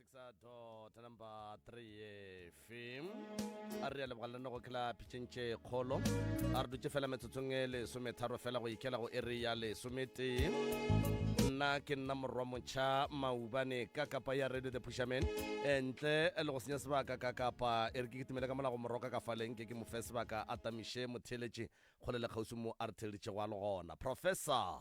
6 dot number 3 FM. A re ya leboga le go kela pitšeng tše kgolo. A re dutše fela metsotsong e lesometharo fela go ikela go iri ya lesometee. Nna ke nna morwa motšha maubane ka kapa ya Radio The Pusherman. Eh, Ntle le go senya sebaka ka kapa e re ke kitimele ka mola go moroka ka faleng ke ke mo fe sebaka a tamiše motheeletši kgole le kgauswi mo a re theeleditšego a le gona. Professor.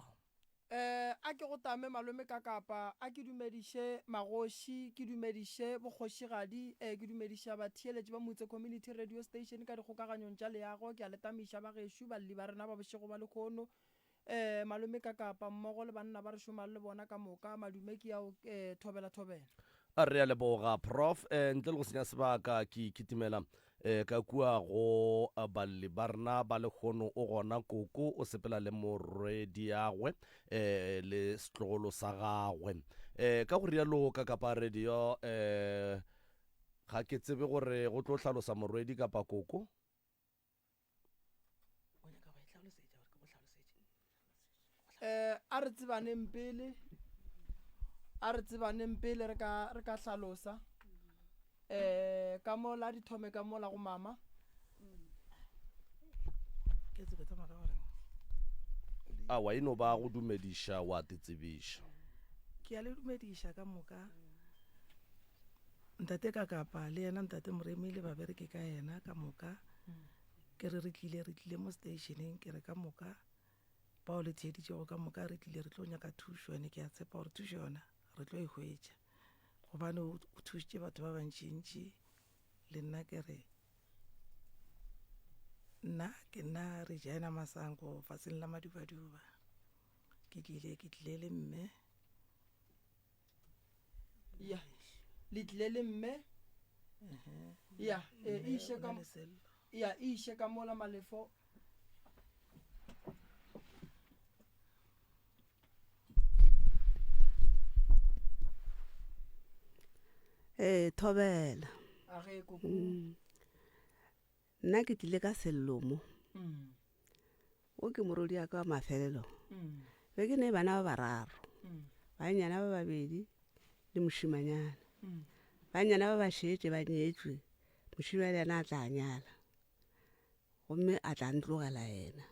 Eh, a ke go tame malome ka kapa, a ke dumediše magoši, ke dumediše bokgošigadi, eh, ke dumediša batheeletši ba Moutse Community Radio Station ka dikgokaganyong tša leago, ke a le tamiša bagešo, balli ba rena ba bošego ba lehono, eh, malome ka kapa, mmogo le banna ba re šomang le bona ka moka, madume ke ao, eh, thobela thobela. A re a leboga Prof. Eh, ntle le go senya sebaka ke kitimela eh, ka kua go eh, balli ba rena ba lehono o gona koko o sepela le morwediagwe eh, le setlogolo sa gagwe eh, ka go rialo ka kapa radio eh, ga ke tsebe gore go tlo hlalosa morwedi kapa koko O nyaka go e hlalosetša gore ke go hlalosetše? Eh, a re tsebaneng pele a re tsebaneng pele re ka re ka hlalosa eh ka mola di thome ka mola go mama Ke tsebe thoma ka gore awa e no ba go dumediša wa te tsebiša ke a le dumediša ka moka Ntate Kakapa le yena Ntate Moremi le babereki ka yena ka moka. Ke re re tlile re tlile mo stationeng ke re ka moka bao le theeditšego ka moka re tlile re tlo nyaka thušo ene ke a tshepa gore thušo yona re tlo e hwetša gobane o thušitše batho ba bantšintši le nna ke re nna ke nna Regina Masango faseng la Madubaduba ke tlile ke tlile le mme ya le tlile le mme ya e e iše ka ya e iše ka mola malefo Ee, thobela. A ge koko. Mm. Nna ke tlile ka sello mo. Mm. O ke morodi ya ka wa mafelelo. Mm. Be ke ne bana ba bararo. Mm. Bannyana ba babedi le mošimanyana. Mm. Bannyana ba ba šetše ba nyetšwe. Mošimane le yena a tla nyala. Gomme a tla ntlogela yena.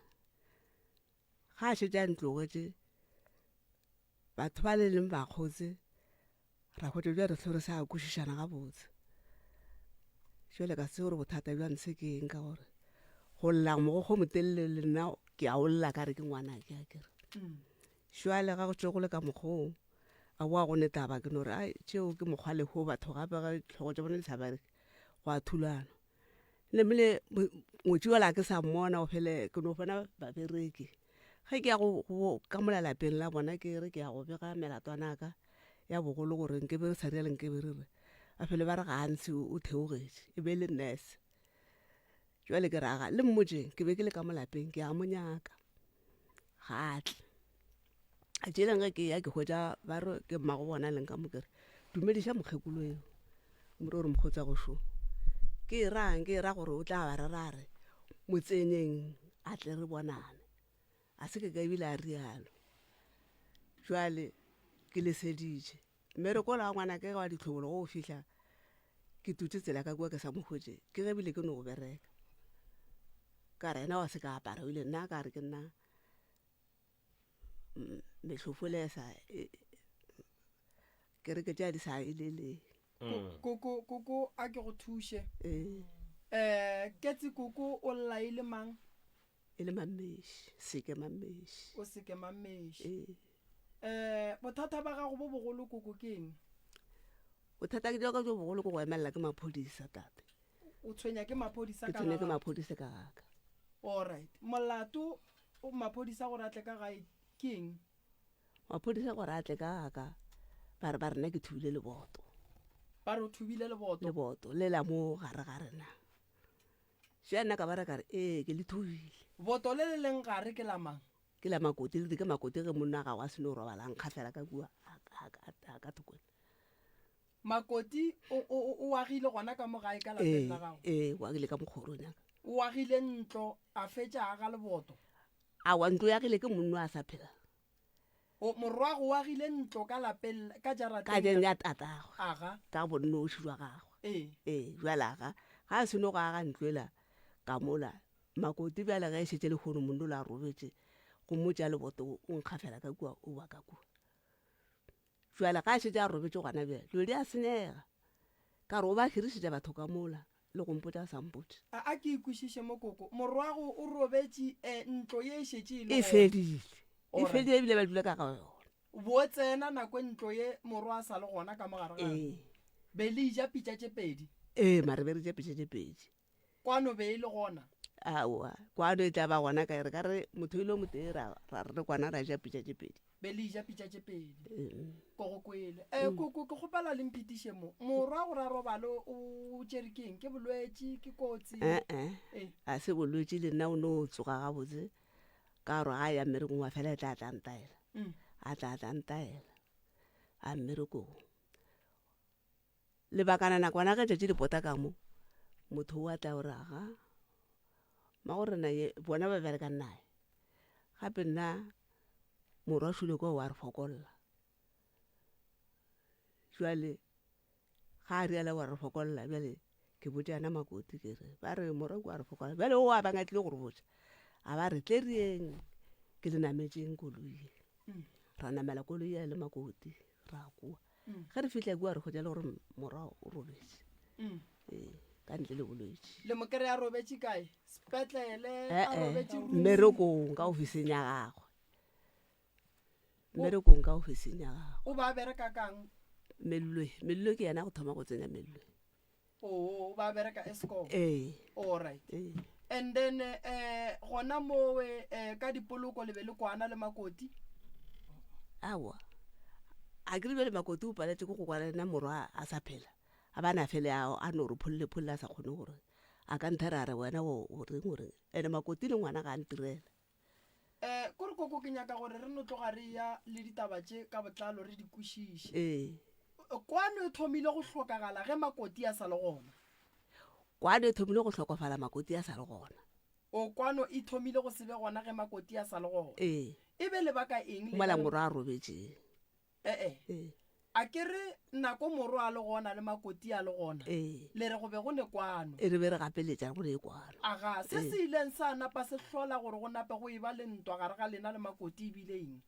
Ga a šetše a ntlogetše, batho ba le leng bakgotse Ra hwetša bjale re hlwe re sa kwešišana gabotse. Jwale ka se gore bothata bja ntshe ke eng ka gore go lla mogokgo motelele le nna ke a o lla ka re ke ngwanake a kere. Jwale ga go tšwe go le ka mokgoo a boa go ne taba ke no re ai tšeo ke mokgwa leho batho gape ga ditlhogo tša bona di sa bereke go a thulana. Namile ngwetši yola ke sa mmona o fele ke no bona babereki. Ge ke ya go ka mola lapeng la bona ke re ke ya go bega melatwana ya ka ya bogolo gore nke be re sa rialo nke be re re. Ba fele ba re ga a ntshe o theogetše e be e le nurse. Jwale ke re aga le mmotšeng ke be ke le ka mo lapeng ke a mo nyaka ga a tle. A tšeleng ge ke ya ke hwetša ba re ke mmago bona leng ka mo ke re dumediša mokgekolo eo mo re gore mokgotsa go šo ke e rang ke e ra gore o tla ba re ra re motsenyeng a tle re bonane a se ke ka ebile a rialo jwale ke leseditše mmereko ola wa ngwanake wa ditlhobolo go o fihla ke tutse tsela ka kua ke sa mo hwetše ke ge ebile ke no go bereka ka re yena wa se ka apara o ile nna ka re ke nna mehlofole sa e, kereke tša di sa elele mm. koko koko a ke go thuše ee eh ketsi koko o lla e le mang e le mammeši seke mammeši o seke mammeši ee eh bothata ba gago bo bogolo koko ke eng bothata ke ka jo bogolo ke go emelela ke maphodisa tate o tshwenya ke maphodisa ke ka tshwenya ke ga gago? maphodisa ka gaka Alright. Molato o maphodisa gore a tle ka gae ke eng? Maphodisa gore a tle ka gaka ba re ba rena ke thubile leboto. Ba re o thubile leboto. Leboto le la mo gare ga rena. Še nna ka ba re ka re ee ke le thubile. Boto le le leng gare ke la mang? Ke la Makoti le ke Makoti ge monna gago a seno robala a nkgafela ka kua a ka thokong. Makoti o, o, o agile gona ka mo gae ka lapeng la gago? Ee, o agile ka mo kgorong ya ka. O agile ntlo, a fetša a aga leboto? Aowa, ntlo e agile ke monno a sa phela. O, morwago o agile ntlo ka lapeng, ka jarateng Ka ya. ya tatagwe. Aga. Ka bonnoši jwa gagwe. Ee. Ee, bjale aga, ga a seno go aga ntlo ela ka mola, Makoti bjale ge e šetše lehono monna ola a robetše, go mmotša leboto o nkgafela ka kua, o wa ka kua. Bjale ga a šetše a robetše gona bjale, dilo di a senyega. Ka re o ba hirišetša batho ka mola, le go mpotša a sa mpotše. A, a ke e kwešiše mo koko. Morwago o robetše, e, ntlo ye e šetše e le E gona. fedile. E Alright. fedile ebile ba dula ka ga yona. Bo tsena nako e ntlo ye morwa a sa le gona ka mo gare ga yona. Ee. Be le ja pitša tše pedi. Ee, mare be re ja pitša tše pedi. Kwano be e le gona? Aowa, kwano e tla ba gona kae? Re ka re motho e le o motee ra ra re kwana ra ja pitša tše pedi. Be le ja pitša tše pedi. Ko go kwele. Eh, koko, ke kgopela le mphetiše mo. Morwa gore a robale o tšere ke eng? Ke bolwetši, ke kotsi? Eh-eh, Eh. ga se bolwetši le nna o no tsoga gabotse ka gore ga a ya mmerekong wa fela e tla tla ntaela. A tla tla ntaela a mmerekong. Lebakana nakwana ge tšatši le pota ka mo, motho o a tla o re aga magorena ye bona ba berekang naye. Gape nna morwa šole kwa wa re fokolla. Jwale ga a riala wa re fokolla bjale ke botša yena Makoti ke re ba re morwa kwa re fokolla. Bjale o a bang a tlile go re botša a ba re tle re yeng ke le nametšeng koloi ye. Ra namela koloi ya le Makoti ra kua. Ge re fihla kua re hwetša le gore morwa o robetše. Ee, ka ntle le bolwetši. Le mo kry-a a robetše kae? Sepetlele, a Eh-eh, robetše room? mmerekong ka ofising ya gagwe. Mmerekong ka ofising ya gagwe. O ba bereka kang? Mellwe, Mellwe ke yena go thoma go tsenya Mellwe. Oo, o ba bereka Eskom. Ee. All right. Ee. And then eh gona mowe eh ka dipoloko le be le kwana le Makoti? Aowa. A ke re bjale Makoti o paletše ke go kwana le nna morwa a sa phela. A ba na fele a a no re pholle pholle a sa kgone gore a ka nthera a re wena o o reng o reng. Ene Makoti le ngwana ga a ntirela. Eh kore koko ke nyaka gore re no tloga re ya le ditaba tše ka botlalo re di kwešiše. Ee. Kwano e thomile go hlokagala ge Makoti a sa le gona. Kwano e thomile go hlokofala Makoti a sa le gona. O Kwano e thomile go se be gona ge Makoti a sa le gona. Ee. E be lebaka eng Mola lena le. morwa a robetšeng. E-e. Ee. A ke re nako morwa a le gona le Makoti a le gona, Ee. le re go be go ne kwano. E re be re gapeletša go ne kwano. Aga, se Ee. se ileng sa napa se hlola gore go nape go eba le ntwa gare ga lena le Makoti e bile eng?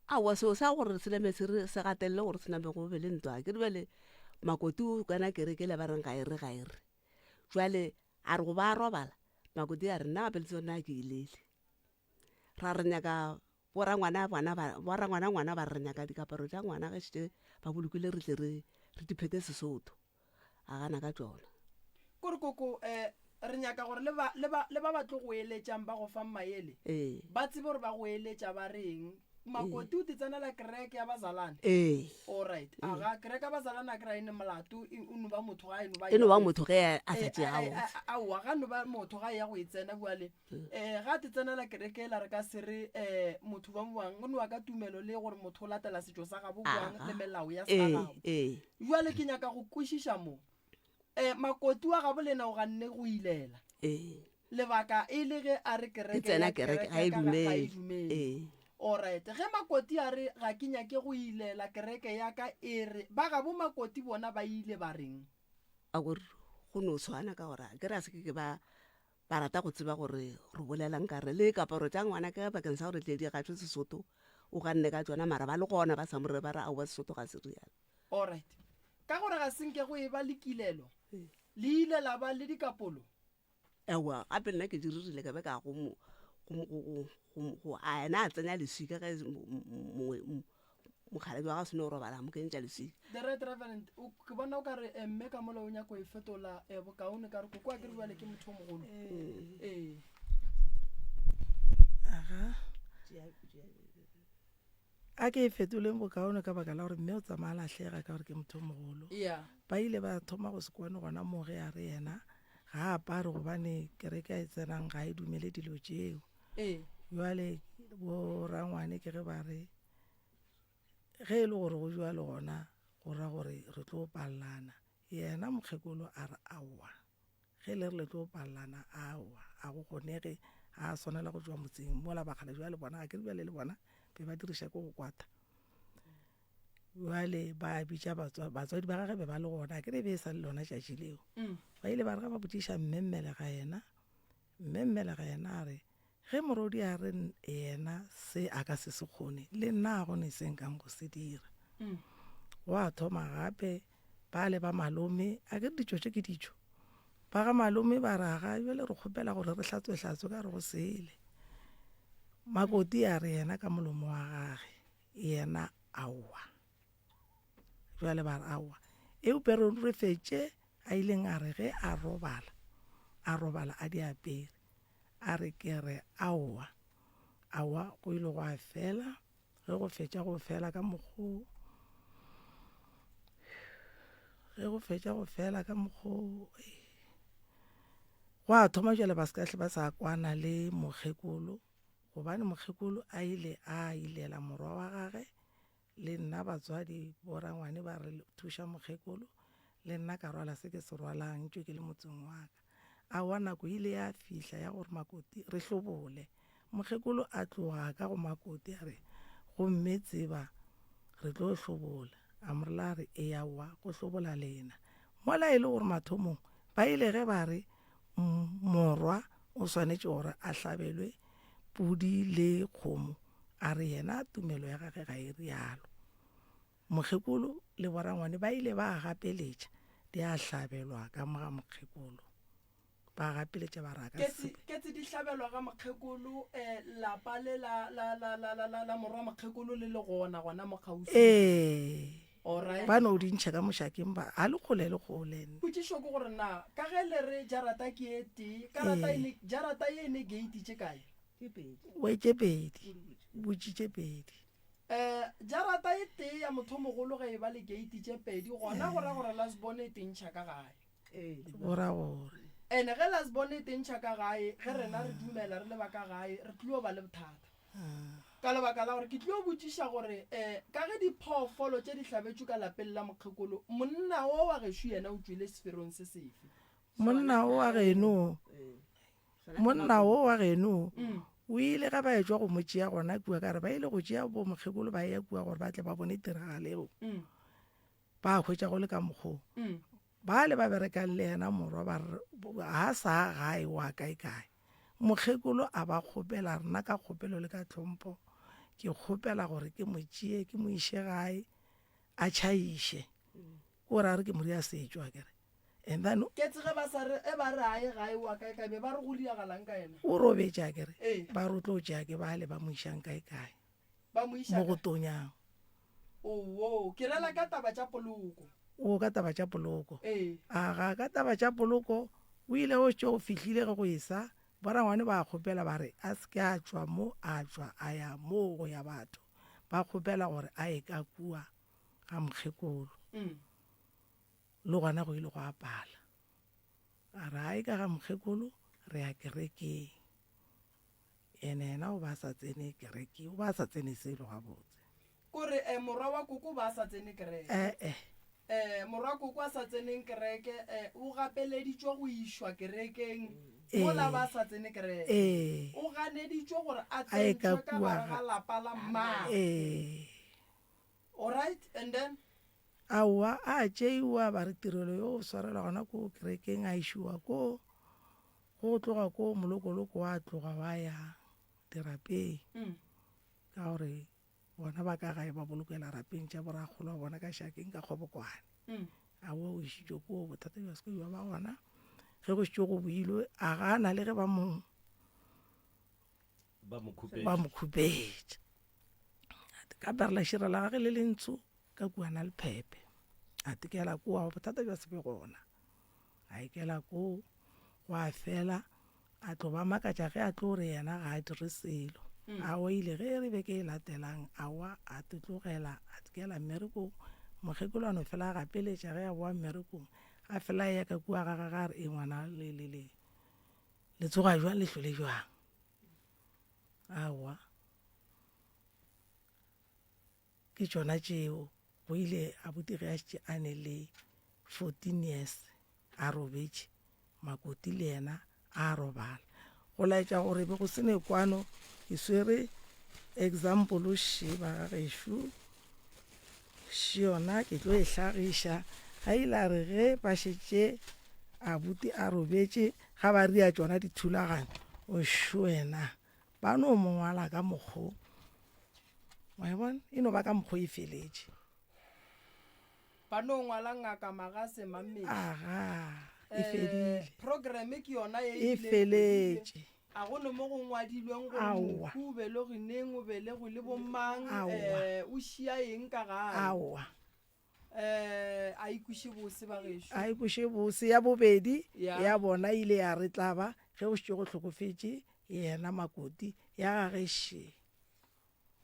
Aowa, seo sa gore se name se re se gatelele gore se name go be le ntwa, ke re bjale Makoti o kena kereke yela ba reng ga e re ga e re. Jwale a re go ba a robala, Makoti a re nna gape le tsona ke ilele. Ra re nyaka Borangwana bona ba, borangwana ngwana ba re re nyaka dikaparo tša ngwana ge šetše ba bolokile re tle re, re di phete Sesotho. A gana ka tšona. Kore koko, eh, re nyaka gore le ba, le ba, le ba ba tlo go eletšang ba go fang maele, Ee. ba tsebe gore ba go eletša ba reng. Makoti o ti tsenela kereke ya bazalwane? Ee. Alright. Aga, kereke ya bazalwane a ke re a e ne molato, e, o no ba motho ga e no ba E no ba ya go- motho ge a sa Eh, tšee a- a- gabotse. a- aowa, ga no ba motho ga e ya go e tsena bjale. Um ga te tsenela kereke ela re ka se re um motho ba bang o nowa ka tumelo le gore motho o latela setšo sa gabo bjang le melao ya sa gabo. Jwale ke nyaka go kwešiša mo. Um Makoti wa gabo le yena o ganne go ilela. Lebaka e le ge a re kereke tsena kereke ga e dumele. Alright, ge Makoti a re ga ke nyake go ilela kereke ya ka e re ba gabo Makoti bona ba ile ba reng? A gore go no tshwana ka gore ke re a se ke ke ba Ba rata go tseba gore re bolelang ka re le kaparo tša ngwana ke bakeng sa gore tle di gatšwe Sesotho o ganne ka tšona mara ba le gona ba sa mo re ba re aowa Sesotho ga se rialo. Alright. Ka gore ga se nke go eba le kilelo, le ile la ba le dikapolo? Aowa, gape nna ke di ririle ka be ka go mo go mo go go go go a ena a tsenya leswika ge mongwe mokgalabje wa ga seno robala a mo kentša leswika. The Right Reverend, o, ke bona o ka re eh, mme ka mola o nyako e fetola eh, bokaone ka re koko a ke re bjale ke motho o mogolo. Ee. Aga. A ke e fetoleng bokaone ka baka la gore mme o tsamaya a lahlega ka gore ke motho o mogolo. Yeah. Ba ile ba thoma go se kwane gona moo ge a re yena ga a apare gobane kereke a e tsenang ga e dumele dilo tšeo. Ee. Jwale bo rangwane ke ge ba re Ge e le gore go bjalo gona go ra gore re tlo pallana. Yena mokgekolo a re, Aowa, ge le re le tlo pallana, aowa, a go kgonege. Ga a swanela go tšwa motseng mola bakgale jwale bona ga ke re bjale le bona be ba diriša ke go kwata. Bjale ba bitša batswadi ba gage be ba le gona, ke re be e sa le lona tšatši leo. Ba ile ba re ge ba botšiša mme mmelega yena, mme mmelega yena a re ge morodi a re yena se a ka se se kgone, le nna ga go ne se nkang go se dira. Gwa thoma gape ba le ba malome, a ke re ditšo tše ke ditšo. Ba ga malome ba re aga bjale re kgopela gore re hlatswe-hlatswe ka re go sele. Makoti a re yena ka molomo wa gage yena aowa. Bjale ba re aowa. Eupe re re fetše a ileng a re ge a robala, a robala a di apere. A re ke re aowa, aowa go ile gwa fela. Ge go fetša go fela ka mokgo ge go fetša go fela ka mokgo gwa thoma jale ba se ka hle ba sa kwana le mokgekolo gobane mokgekolo a ile a ilela morwa wa gage le nna batswadi borangwane ba re thuša mokgekolo le nna ka rwala se ke se rwalang tšwe ke le motseng wa ka. Aowa nako e ile ya fihla ya gore Makoti re hlobole. Mokgekolo a tloga ka go Makoti a re, Gomme tseba re tlo hlobola. A mo rela a re, Ee aowa go hlobola lena. Mola e le gore mathomong ba ile ge ba re morwa o swanetše gore a hlabelwe pudi le kgomo, a re yena tumelo ya gage ga e realo. Mokgekolo le borangwane ba ile ba a gapeletša di a hlabelwa ka mo ga mokgekolo. Ba gapeletša ba re a ka se sepele. Ketse di hlabelwa ga mokgekolo, lapa le la, la, la, la, la, la, la morwa mokgekolo le le gona, gona mo kgauswi. Ee. Alright. Ba no di ntšha ka mošakeng ba, ga le kgole le kgole. Potšišo ke gore na ka ge le re jarata ke e tee, karata e ne, jarata ye e ne gate tše kae? Tše pedi. We tše pedi. Butše tše pedi. Eh, jarata e tee ya mothomogolo ge e ba le keiti tše pedi, gona go ra gore Lasbon e tentšha ka gae. Go ra gore. Ene ge Lasbon e tentšha ka gae, ge rena re dumela re le ba ka gae, re tlio ba le bothata. Ka lebaka la gore ke tlio botšiša gore, eh, ka ge diphoofolo tše di hlabetšwe ka lapeng la mokgekolo, monna wo wa gešo yena o tšwile seferong se sefe? Monna wo wa geno Monna wo wa geno o ile ge ba etšwa go mo tšea gona kua, ka re ba ile go tšea bo mokgekolo ba eya kua gore ba tle ba bone tiragalo eo. Ba hwetša go le ka mokgo. Ba le ba berekang le yena morwa ba re ga sa gae wa kae kae. Mokgekolo a ba kgopela rena ka kgopelo le ka tlhompho ke kgopela gore ke mo tšee ke mo iše gae a tšhaiše. Ko re a re ke mo ria setšo akere. And then Ke tsege ba sa re e ba re aye gae wa kae kae be ba re go diagalang ka yena. O robetše a kere Ee. ba re o tlo tšea ke bale ba mo išang kae kae. Ba mo iša Mo go tonyang. Owoo, ke rela ka taba tša poloko. O ka taba tša poloko. Ee. Aga ka taba tša poloko o ile o šetše o fihlile ge go esa borangwane ba kgopela ba re a se ke a tšwa mo a tšwa a ya mo go ya batho ba kgopela gore a ye ka kua ga mokgekolo. Le gona go ile gwa pala. A re ai ka ga mokgekolo re ya kerekeng. Ene yena o ba sa tsene kereke, o ba sa tsene selo gabotse. Kore eh, morwa wa koko o ba sa tsene kereke. Eh eh. Eh, morwa koko a sa tseneng kereke eh, o gapeleditšwe go išwa kerekeng mola ba sa tsene kereke. Eh. O ganeditšwe gore a tsentšwe ka gare ga lapa la mmagwe. Eh. Alright, and then? Aowa, a tšeiwa ba re tirelo yo swarelwa gona ko kerekeng a išiwa ko go tloga ko molokoloko wa tloga wa ya dirapeng ka gore bona ba ka gae ba bolokela rapeng tša borakgolo wa bona ka šakeng ka kgobokwane. Aowa o išitšwe ko bothata bja se ke bja ba gona ge go šetše go boilwe a gana le ge ba mo ba mo khupetša ka perela šira la gage le lentsho ka kua na lephepe a tekela kua bothata bja se be gona a ikela koo gwa fela a tlo ba makatša ge a tlo re yena ga a dire selo mm. a o ile ge re beke e latelang awa a tlogela a tkela mmerekong mokgekolwane fela a gapeletša ge a boa mmerekong a fela ya ka kua ga ga re e ngwana le le le le tsoga jwang le hlole jwang aowa ke tšona tšeo go ile abuti ge a šetše a ne le 14 years a robetše makoti le yena a robala. Go laetša gore be go se ne kwano. Ke swere example še ba ga gešo, še yona ke tlo e hlagiša. Ga ile a re ge ba šetše abuti a robetše, ga ba ria tšona dithulaganyo, o šo wena, ba no mo ngwala ka mokgo, wa e bona, e no ba ka mokgo e feletše. Ba no ngwala Ngaka Magase Mammedi. Aga, e fedile. Programme ke yona ye E feletše. A go no mo go ngwadilweng gore Aowa. mohu o belegwe neng, o belegwe le bomang, Aowa. o šia eng ka gae. Aowa. A e kweše bose bagešo. A e kweše bose. Ya bobedi Ya. ya bona e ile ya re tlaba ge go šetše go hlokofetše yena Makoti, ya gage še.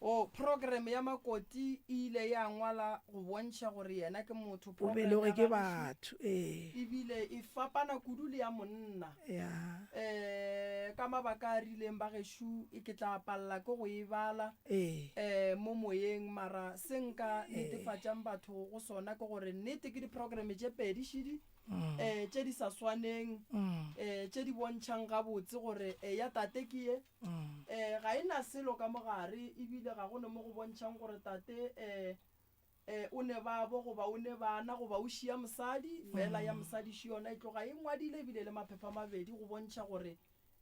O, Programme ya Makoti e ile ya ngwala go bontšha gore yena ke motho. O Programme belegwe ya ke gagwe batho, ee. e bile e fapana kudu le ya monna. Ya. Um ka mabaka a rileng bagešo e ke tla palela ke go e bala Ee. um mo moyeng, mara se nka netefatšang batho go sona ke gore nnete ke diprogramme tše pedi šidi um tše di sa swaneng, um tše di bontšhang gabotse gore ya tate ke ye, um ga e na selo ka mo gare, ebile ga go ne mo go bontšhang gore tate um um o ne babo goba o ne bana goba o šia mosadi, fela ya mosadi še yona e tloga e ngwadile ebile le maphepha a mabedi go bontšha gore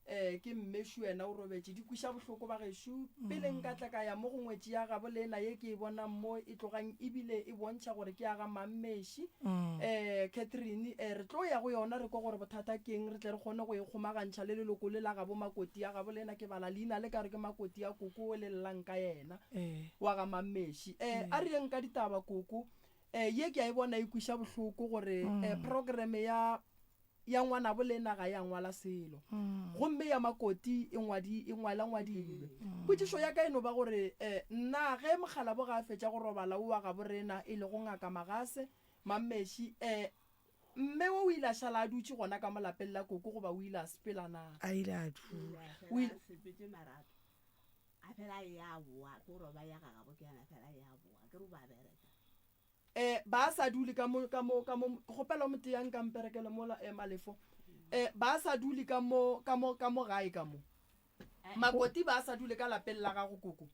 um ke mmešu yena o robetše. Di kweša bohloko bagešo. Pele nka tla ka ya mo go ngwetši ya gabo lena ye ke e bonang mo e tlogang ebile e bontšha gore ke ya ga mammeši um Catherine, um re tlo ya go yona re kwe gore bothata ke eng re tle re kgone go e kgomagantšha le leloko le la gabo Makoti ya gabo lena. Ke bala leina le ka re ke Makoti ya koko o le llang ka yena wa ga mammeši. Um a re yeng ka ditaba koko. Um ye ke a e bona e kweša bohloko gore um programme ya Ya ngwanabo lena ga ya ngwala selo, gomme ya Makoti e ngwadi, e ngwalangwadilwe. Potšišo ya ka e no ba gore, Na ge mokgalabo ga a fetša go robala o wa gabo rena, e lego Ngaka Magase, Mammeši, mme wo o ile a šala a dutše gona ka mo lapeng la koko goba o ile a sepela na? A ile a dula. O ile. Sepetše mara a fela a ya boa, ke gore ba ya ga gabo ke yana fela ya boa, ke re o ba bereka. Eh, ba sa dule ka mo, ka mo, ka mo, ke kgopela o motee a nka mperekele mola, eh, Malefo. Eh, ba sa dule ka mo, ka mo, ka mo gae ka mo. Makoti ba sa dule ka lapeng la gago, koko.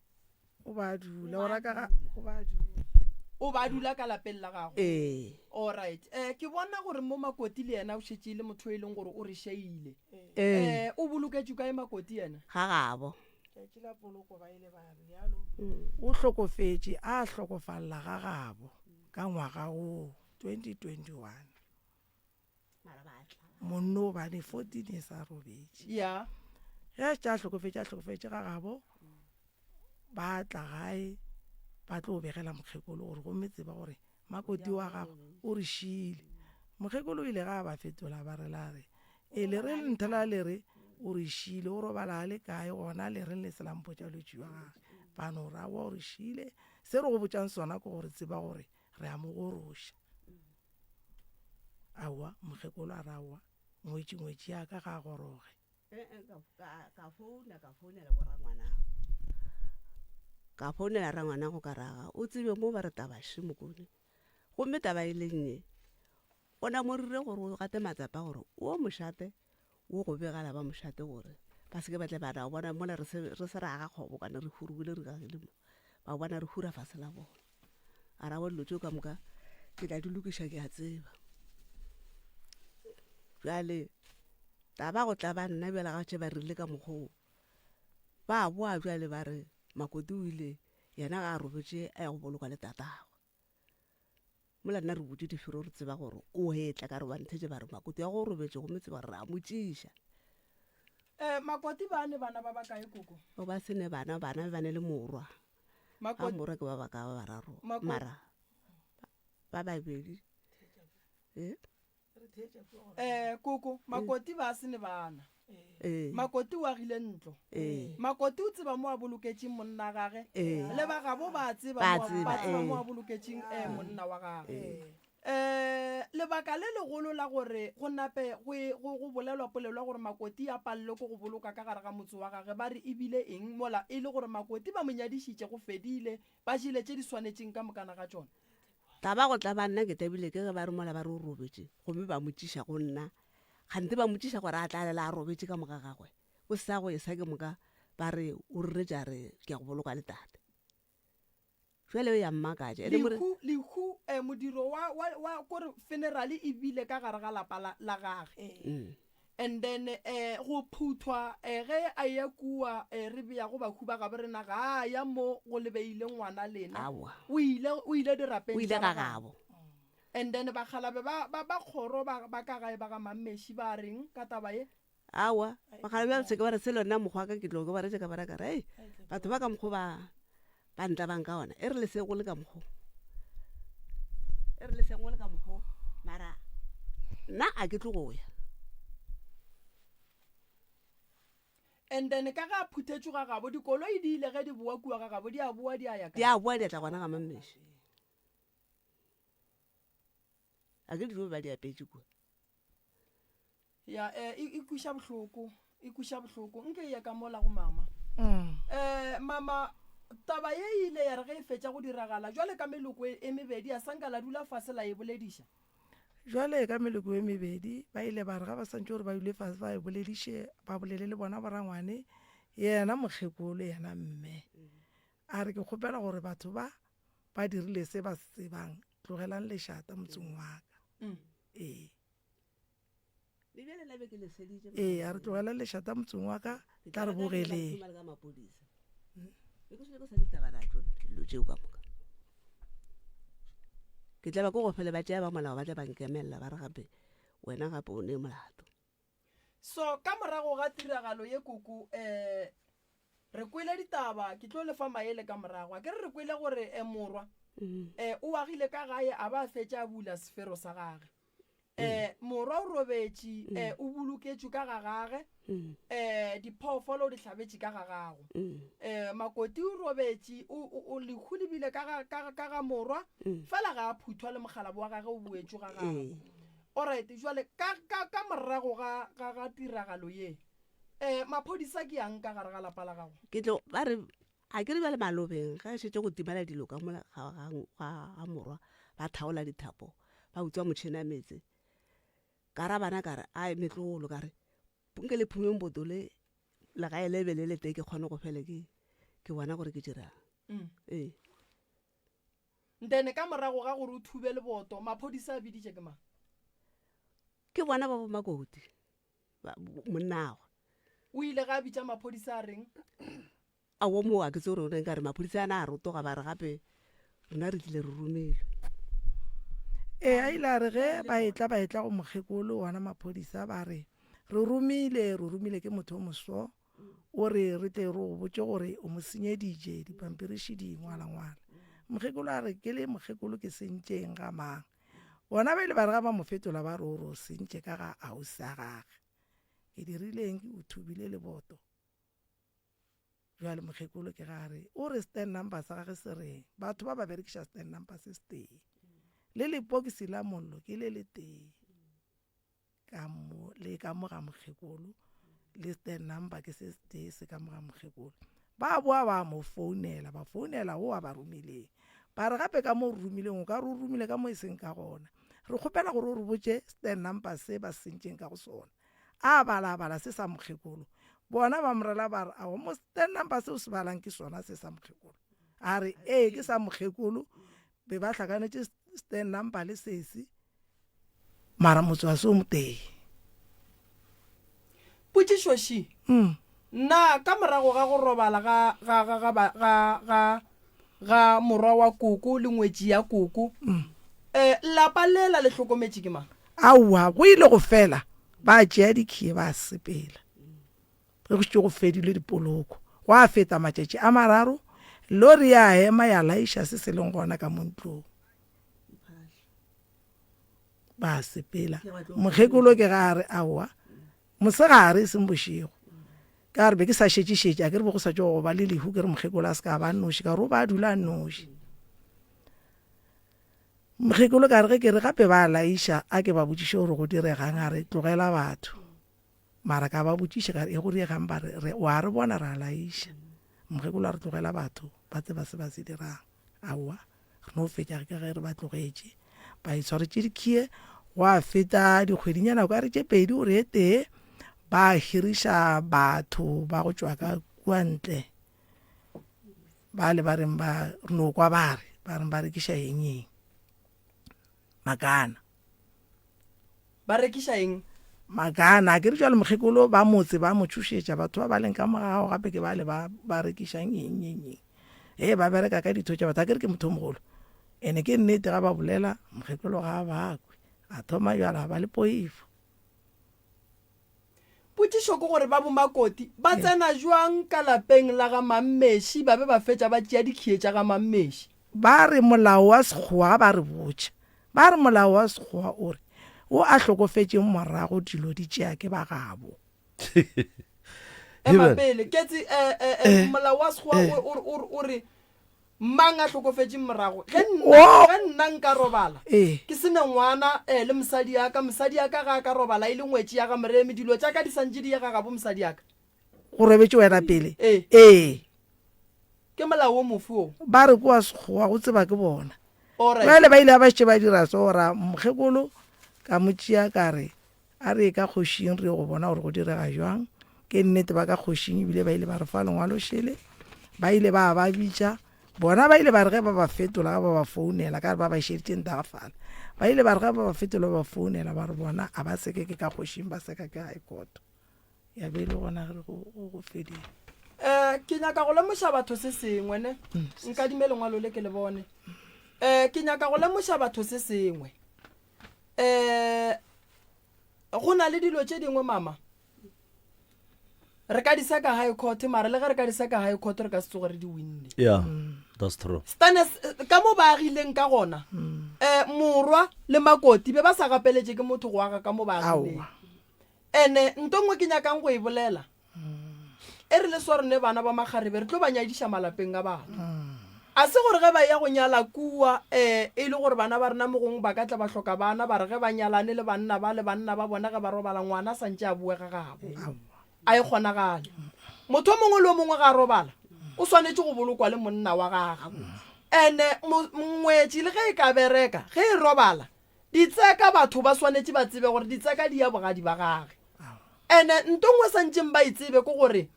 O ba dula, o ra ka ga, o ba dula. O ba dula ka lapeng la gago. Ee. All right. Eh, ke bona gore mo Makoti le yena o šetše e le motho e leng gore o re šeile. Ee. Eh, o boloketšwe kae Makoti yena? Ga gabo. Tšatši la poloko ba ile ba realo. O hlokofetše a hlokofalla ga gabo ka ngwaga woo 2021. Monno o bane 14 years a robetše. Ya. Ge a šetše a hlokofetše a hlokofetše ga gabo ba tla gae ba tlo begela mokgekolo gore gomme tseba gore Makoti wa gago o re šiile. Mokgekolo o ile ga a ba fetola ba re la re, E le re nthela le re o re šiile, o robala a le kae gona le reng le se la mpotša lwetši wa gage. Ba no ra wa o re šiile, se re go botšang sona ke gore tseba gore re a mo goroša. Aowa, mokgekolo a re aowa, ngwetši ngwetši ya ka ga a goroge. Ka founa ka founela borangwanago ka founela rangwanago ka raga o tsebe mo ba re taba še mokone gomme taba e leng ye o na mo rile gore o gate matsapa gore o mošate o go begela ba mošate gore ba seke ba tle ba ra bona mola re se ra aga kgobokane re hurugile re gagile mo ba bona re hura fase la bona a ra wa dilo tšeo ka moka ke tla di lokiša ke a tseba bjale Taba go tla ba nna bjale ga tše ba rile ka mokgwa wo. Ba boa bjale ba re Makoti o ile yena ga a robetše a ya go bolokwa le tatagwe. Mola nna re butše difero re tseba gore o etla ka re ba nthetše ba re Makoti ya go robetše gomme tseba gore re a mo tšiša. Eh, Makoti ba ne bana ba bakae koko? O ba se ne bana, bana ba ne le morwa. Ga morwa ke ba baka ba bararo. Mara ba babedi. Eh? Eh, koko, Makoti ba se ne bana. Ee. Makoti o agile ntlo. Ee. Makoti o tseba mo a boloketšeng monna gage. Ee. Le ba gabo ba tseba Ba mo a- tseba, ba tseba ee. mo a boloketšeng eh, monna wa gagwe. Eh, lebaka le legolo la gore go nape go e- go go bolelwa polelo ya gore Makoti a palelwe ke go boloka ka gare ga motse wa gage ba re e bile eng mola e le gore Makoti ba mo nyadišitše go fedile ba jele tše di swanetšeng ka mokana ga tšona. Taba go tlaba nna ke tabile ke ge ba re mola ba re o robetše gomme ba mo tšiša go nna, kganthe ba mo tšiša gore a tla lela a robetše ka moka gagwe. Go sa go esa ke moka ba re o reretše a re ke ya go boloka le tate. Jwale ya mmakatša. Ene more. Lehu, lehu, eh, modiro wa, wa, wa, kore funeral e bile ka gare ga lapa la, la gage. Mm. And then, eh, go phuthwa, eh, ge a eya kua, eh, re beyago bahu ba gabo rena, ga a ya mo go le beile ngwana lena. Aowa. O ile, o ile dirapeng O ile tša ga ba gabo. gabo. And then bakgalabe ba, ba, ba kgoro ba, ba ka gae ba ga Mammeši ba reng ka taba ye? Aowa, bakgalabe ba se ke ba re selo nna mokgwa ka ke tlo ke ba retše ka ba ra ka re, Hei, batho ba ka mokgo ba, ba ntlabang ka ona, e re le se go le ka mokgo. E re le se go le ka mokgo, mara nna a ke tlo go ya. And then ka ga a phuthetšwe ga gabo, dikoloi di ile ge di boa kua ga gabo, di a boa di a ya Di kae? a boa di a tla gona ga Mammeši. A ke dijo ba di apetše kua. Ya, eh, e, e kwiša bohloko, e kwiša bohloko. Nke e ye ka mola go mama. Mm. Eh, mama, taba ye e ile ya re ge e fetša go diragala, jwale ka meloko e, e mebedi ya sanka la dula fase la e bolediša. Jwale ka meloko e mebedi ba ile ba re ga ba santše gore ba dule fase ba e bolediše, ba bolele le bona borangwane, yena mokgekolo, yena mme. A re ke kgopela gore batho ba ba dirile se ba se tsebang, tlogelang lešata motseng wa ka. Mm. Ee. Ee, a re tlogela lešata motseng wa ka, tla re bogeleng. Ke tla ba ko go fele ba tšea ba molao ba tla ba nkemelela ba re gape wena gape o ne molato. So ka morago ga tiragalo ye koko um re kwele ditaba ke tlo le fa maele ka morago a ke re re kwele gore um morwa um o agile ka gae a ba a fetša a bula sefero sa gage um morwa o robetše um o boloketšwe ka ga gage um diphoofolo o di hlabetše ka ga gago um makoti o robetše o lehu le bile ka ga morwa fela ga a phuthwa le mokgalabo wa gage o boetšwe ga gagwe. Alright, jwale ka, ka, ka morago ga, ga, ga tiragalo ye, um maphodisa ke yang ka gare ga lapa la gago? Ke tlo ba re a ke re bjale malobeng ge šetše go timela dilo ka mola ga, ga, ga, ga morwa ba thaola dithapo ba utswa motšhene wa meetse ka ra bana ka re ai metlogolo ka re nke le phumeng botole legae le be le le tee ke kgone go fele ke ke bona gore ke dirang Mm. ee Then ka morago ga gore o thube leboto maphodisa a biditše ke mang? Ke bona ba bomakoti ba monnagwe. O ile ga a bitša maphodisa a reng? Aowa moo a ke tsebe gore o reng ka re maphodisa a na a rotoga ba re gape rena re tlile re romilwe. Ee, a ile a re ge ba etla ba etla go mokgekolo ona maphodisa ba re re romile re romile ke motho o moso O re re tle re go botše gore o mo senyeditše dipampiriši di ngwalangwala. Mokgekolo a re ke le mokgekolo ke sentšeng ga mang? Bona ba ile ba re ga ba mo fetola ba re o re o sentše ka ga ausi a gage. Ke dirileng ke o thubile leboto. Bjale mokgekolo ke ga a re o re stand number sa gage se reng? Batho ba ba berekiša stand number se setee. Le lepokisi la mollo ke le letee. Ka mo le ka mo ga mokgekolo le stand number ke se setee se ka mo ga mokgekolo. Ba boa ba mo founela, ba founela wo a ba romileng. Ba re gape ka mo o re romileng o ka re o romile ka mo e seng ka gona. Re kgopela gore o re botše stand number se ba se sentšeng ka go sona. A bala a bala se sa mokgekolo. Bona ba mo rela ba re aowa mo stand number se o se balang ke sona se sa mokgekolo. A re ee ke sa mokgekolo be ba hlakanetše stand number le sesi. Mara motse wa se o motee. Potšišo še, Na ka morago ga go robala ga, ga, ga, ga, ba, ga, ga, ga morwa wa koko le ngwetši ya koko, eh, lapa lela le hlokometše ke mang? Aowa, go ile go fela ba tšea dikhie ba sepela. Ge go šetše go fedile dipoloko, gwa feta matšatši a mararo, lori ya ema ya laiša se se leng gona ka mo ntlong. Ba sepela. Mokgekolo ke ga a re, Aowa, mosegare e seng bošego. Ka re be ke sa šetše-šetše, a ke re be go sa tšo go ba le lehu, ke re mokgekolo a se ka ba noši, ka re o ba a dula a noši. Mokgekolo ka re ge ke re gape ba laiša, a ke ba botšiše gore go diregang, a re tlogela batho. Mara ka ba botšiša ka re e go diegang ba re, re wa re bona ra laiša. Mokgekolo a re tlogela batho ba tseba se ba se dirang. Aowa, re no fetša ka ge re ba tlogetše. Ba itshwaretše dikhie, gwa feta dikgwedinyana o ka re tše pedi o re e tee. Ba hiriša batho ba go tšwa ka kua ntle ba le ba reng ba re no kwa ba re ba reng ba rekiša eng eng makana. Ba rekiša eng? Makana. A ke re jwale mokgekolo ba motse ba mo tšhošetša batho ba ba leng ka morago gape ke bale ba ba rekišang eng eng eng. Ee ba bereka ka ditho tša batho a ke re ke motho o mogolo. Ene ke nnete ga ba bolela mokgekolo ga a ba kwe a thoma jwale a ba le poifo. Potšišo ke gore ba bomakoti ba tsena jwang ka lapeng la ga Mammeši ba be ba fetša ba tšea dikhie tša ga Mammeši? Ba re molao wa Sekgowa ga ba re botša. Ba re molao wa Sekgowa o re wo a hlokofetšeng morago dilo di tšea ke ba gabo. Ema pele, Ketsi, eh, eh, eh, molao wa Sekgowa o, o, o, o re Mang a hlokofetšeng morago? Ge nna, ge nna nka robala, ke se ne ngwana, eh, le mosadi ya ka, mosadi ya ka ga a ka robala e le ngwetši ya ga Moremi, dilo tša ka di sa ntše di ye ga gabo mosadi ya ka. Go robetše wena pele? Ee. Ee. Ke molao wo mofe wo? Ba re ke wa Sekgowa, go tseba ke bona. Alright. Bjale ba ile ba šetše ba dira so, ra mokgekolo ka mo tšea ka re, A re ye ka kgošing re ye go bona gore go direga bjang. Ke nnete ba ka kgošing ebile ba ile ba re fa lengwalo šele. Ba ile ba ba bitša. Bona ba ile ba re ge ba ba fetola ga ba ba founela ka re ba ba išeditše ntagafala. Ba ile ba re ge ba ba fetola ba ba founela ba re bona a ba seke ke ka kgošing ba seka ke high court. Ya be e le gona re go go fedile. Eh, ke nyaka go lemoša batho se sengwe ne. Nkadime lengwalo le ke le bone. Eh, ke nyaka go lemoša batho se sengwe. um go na le dilo tše dingwe mama re ka di seka high court mara le ge re ka di seka high court re ka se tsoge re di winne yeah that's true stanes eh, ka mo ba agileng ka gona um morwa le makoti be ba sa gapeletše ke motho go aga ka mo ba agileng Aowa. Ene nto nngwe ke nyakang go e bolela, e re le swa rene bana ba makgarebe re tlo ba nyadiša malapeng a batho. A se gore ge ba eya go nyala kua e e le gore bana ba rena mogongwe ba ka tla ba hloka bana ba re ge ba nyalane le banna ba le banna ba bona ge ba robala ngwana a sa ntše a boe ga gabo. A e kgonagale. Motho o mongwe le o mongwe ge a robala o swanetše go bolokwa le monna wa gagwe. Ene ngwetši le ge e ka bereka ge e robala Ditseka, batho ba swanetše ba tsebe gore ditseka di ya bogadi ba gage. Ene nto nngwe santšeng ba e tsebe ke gore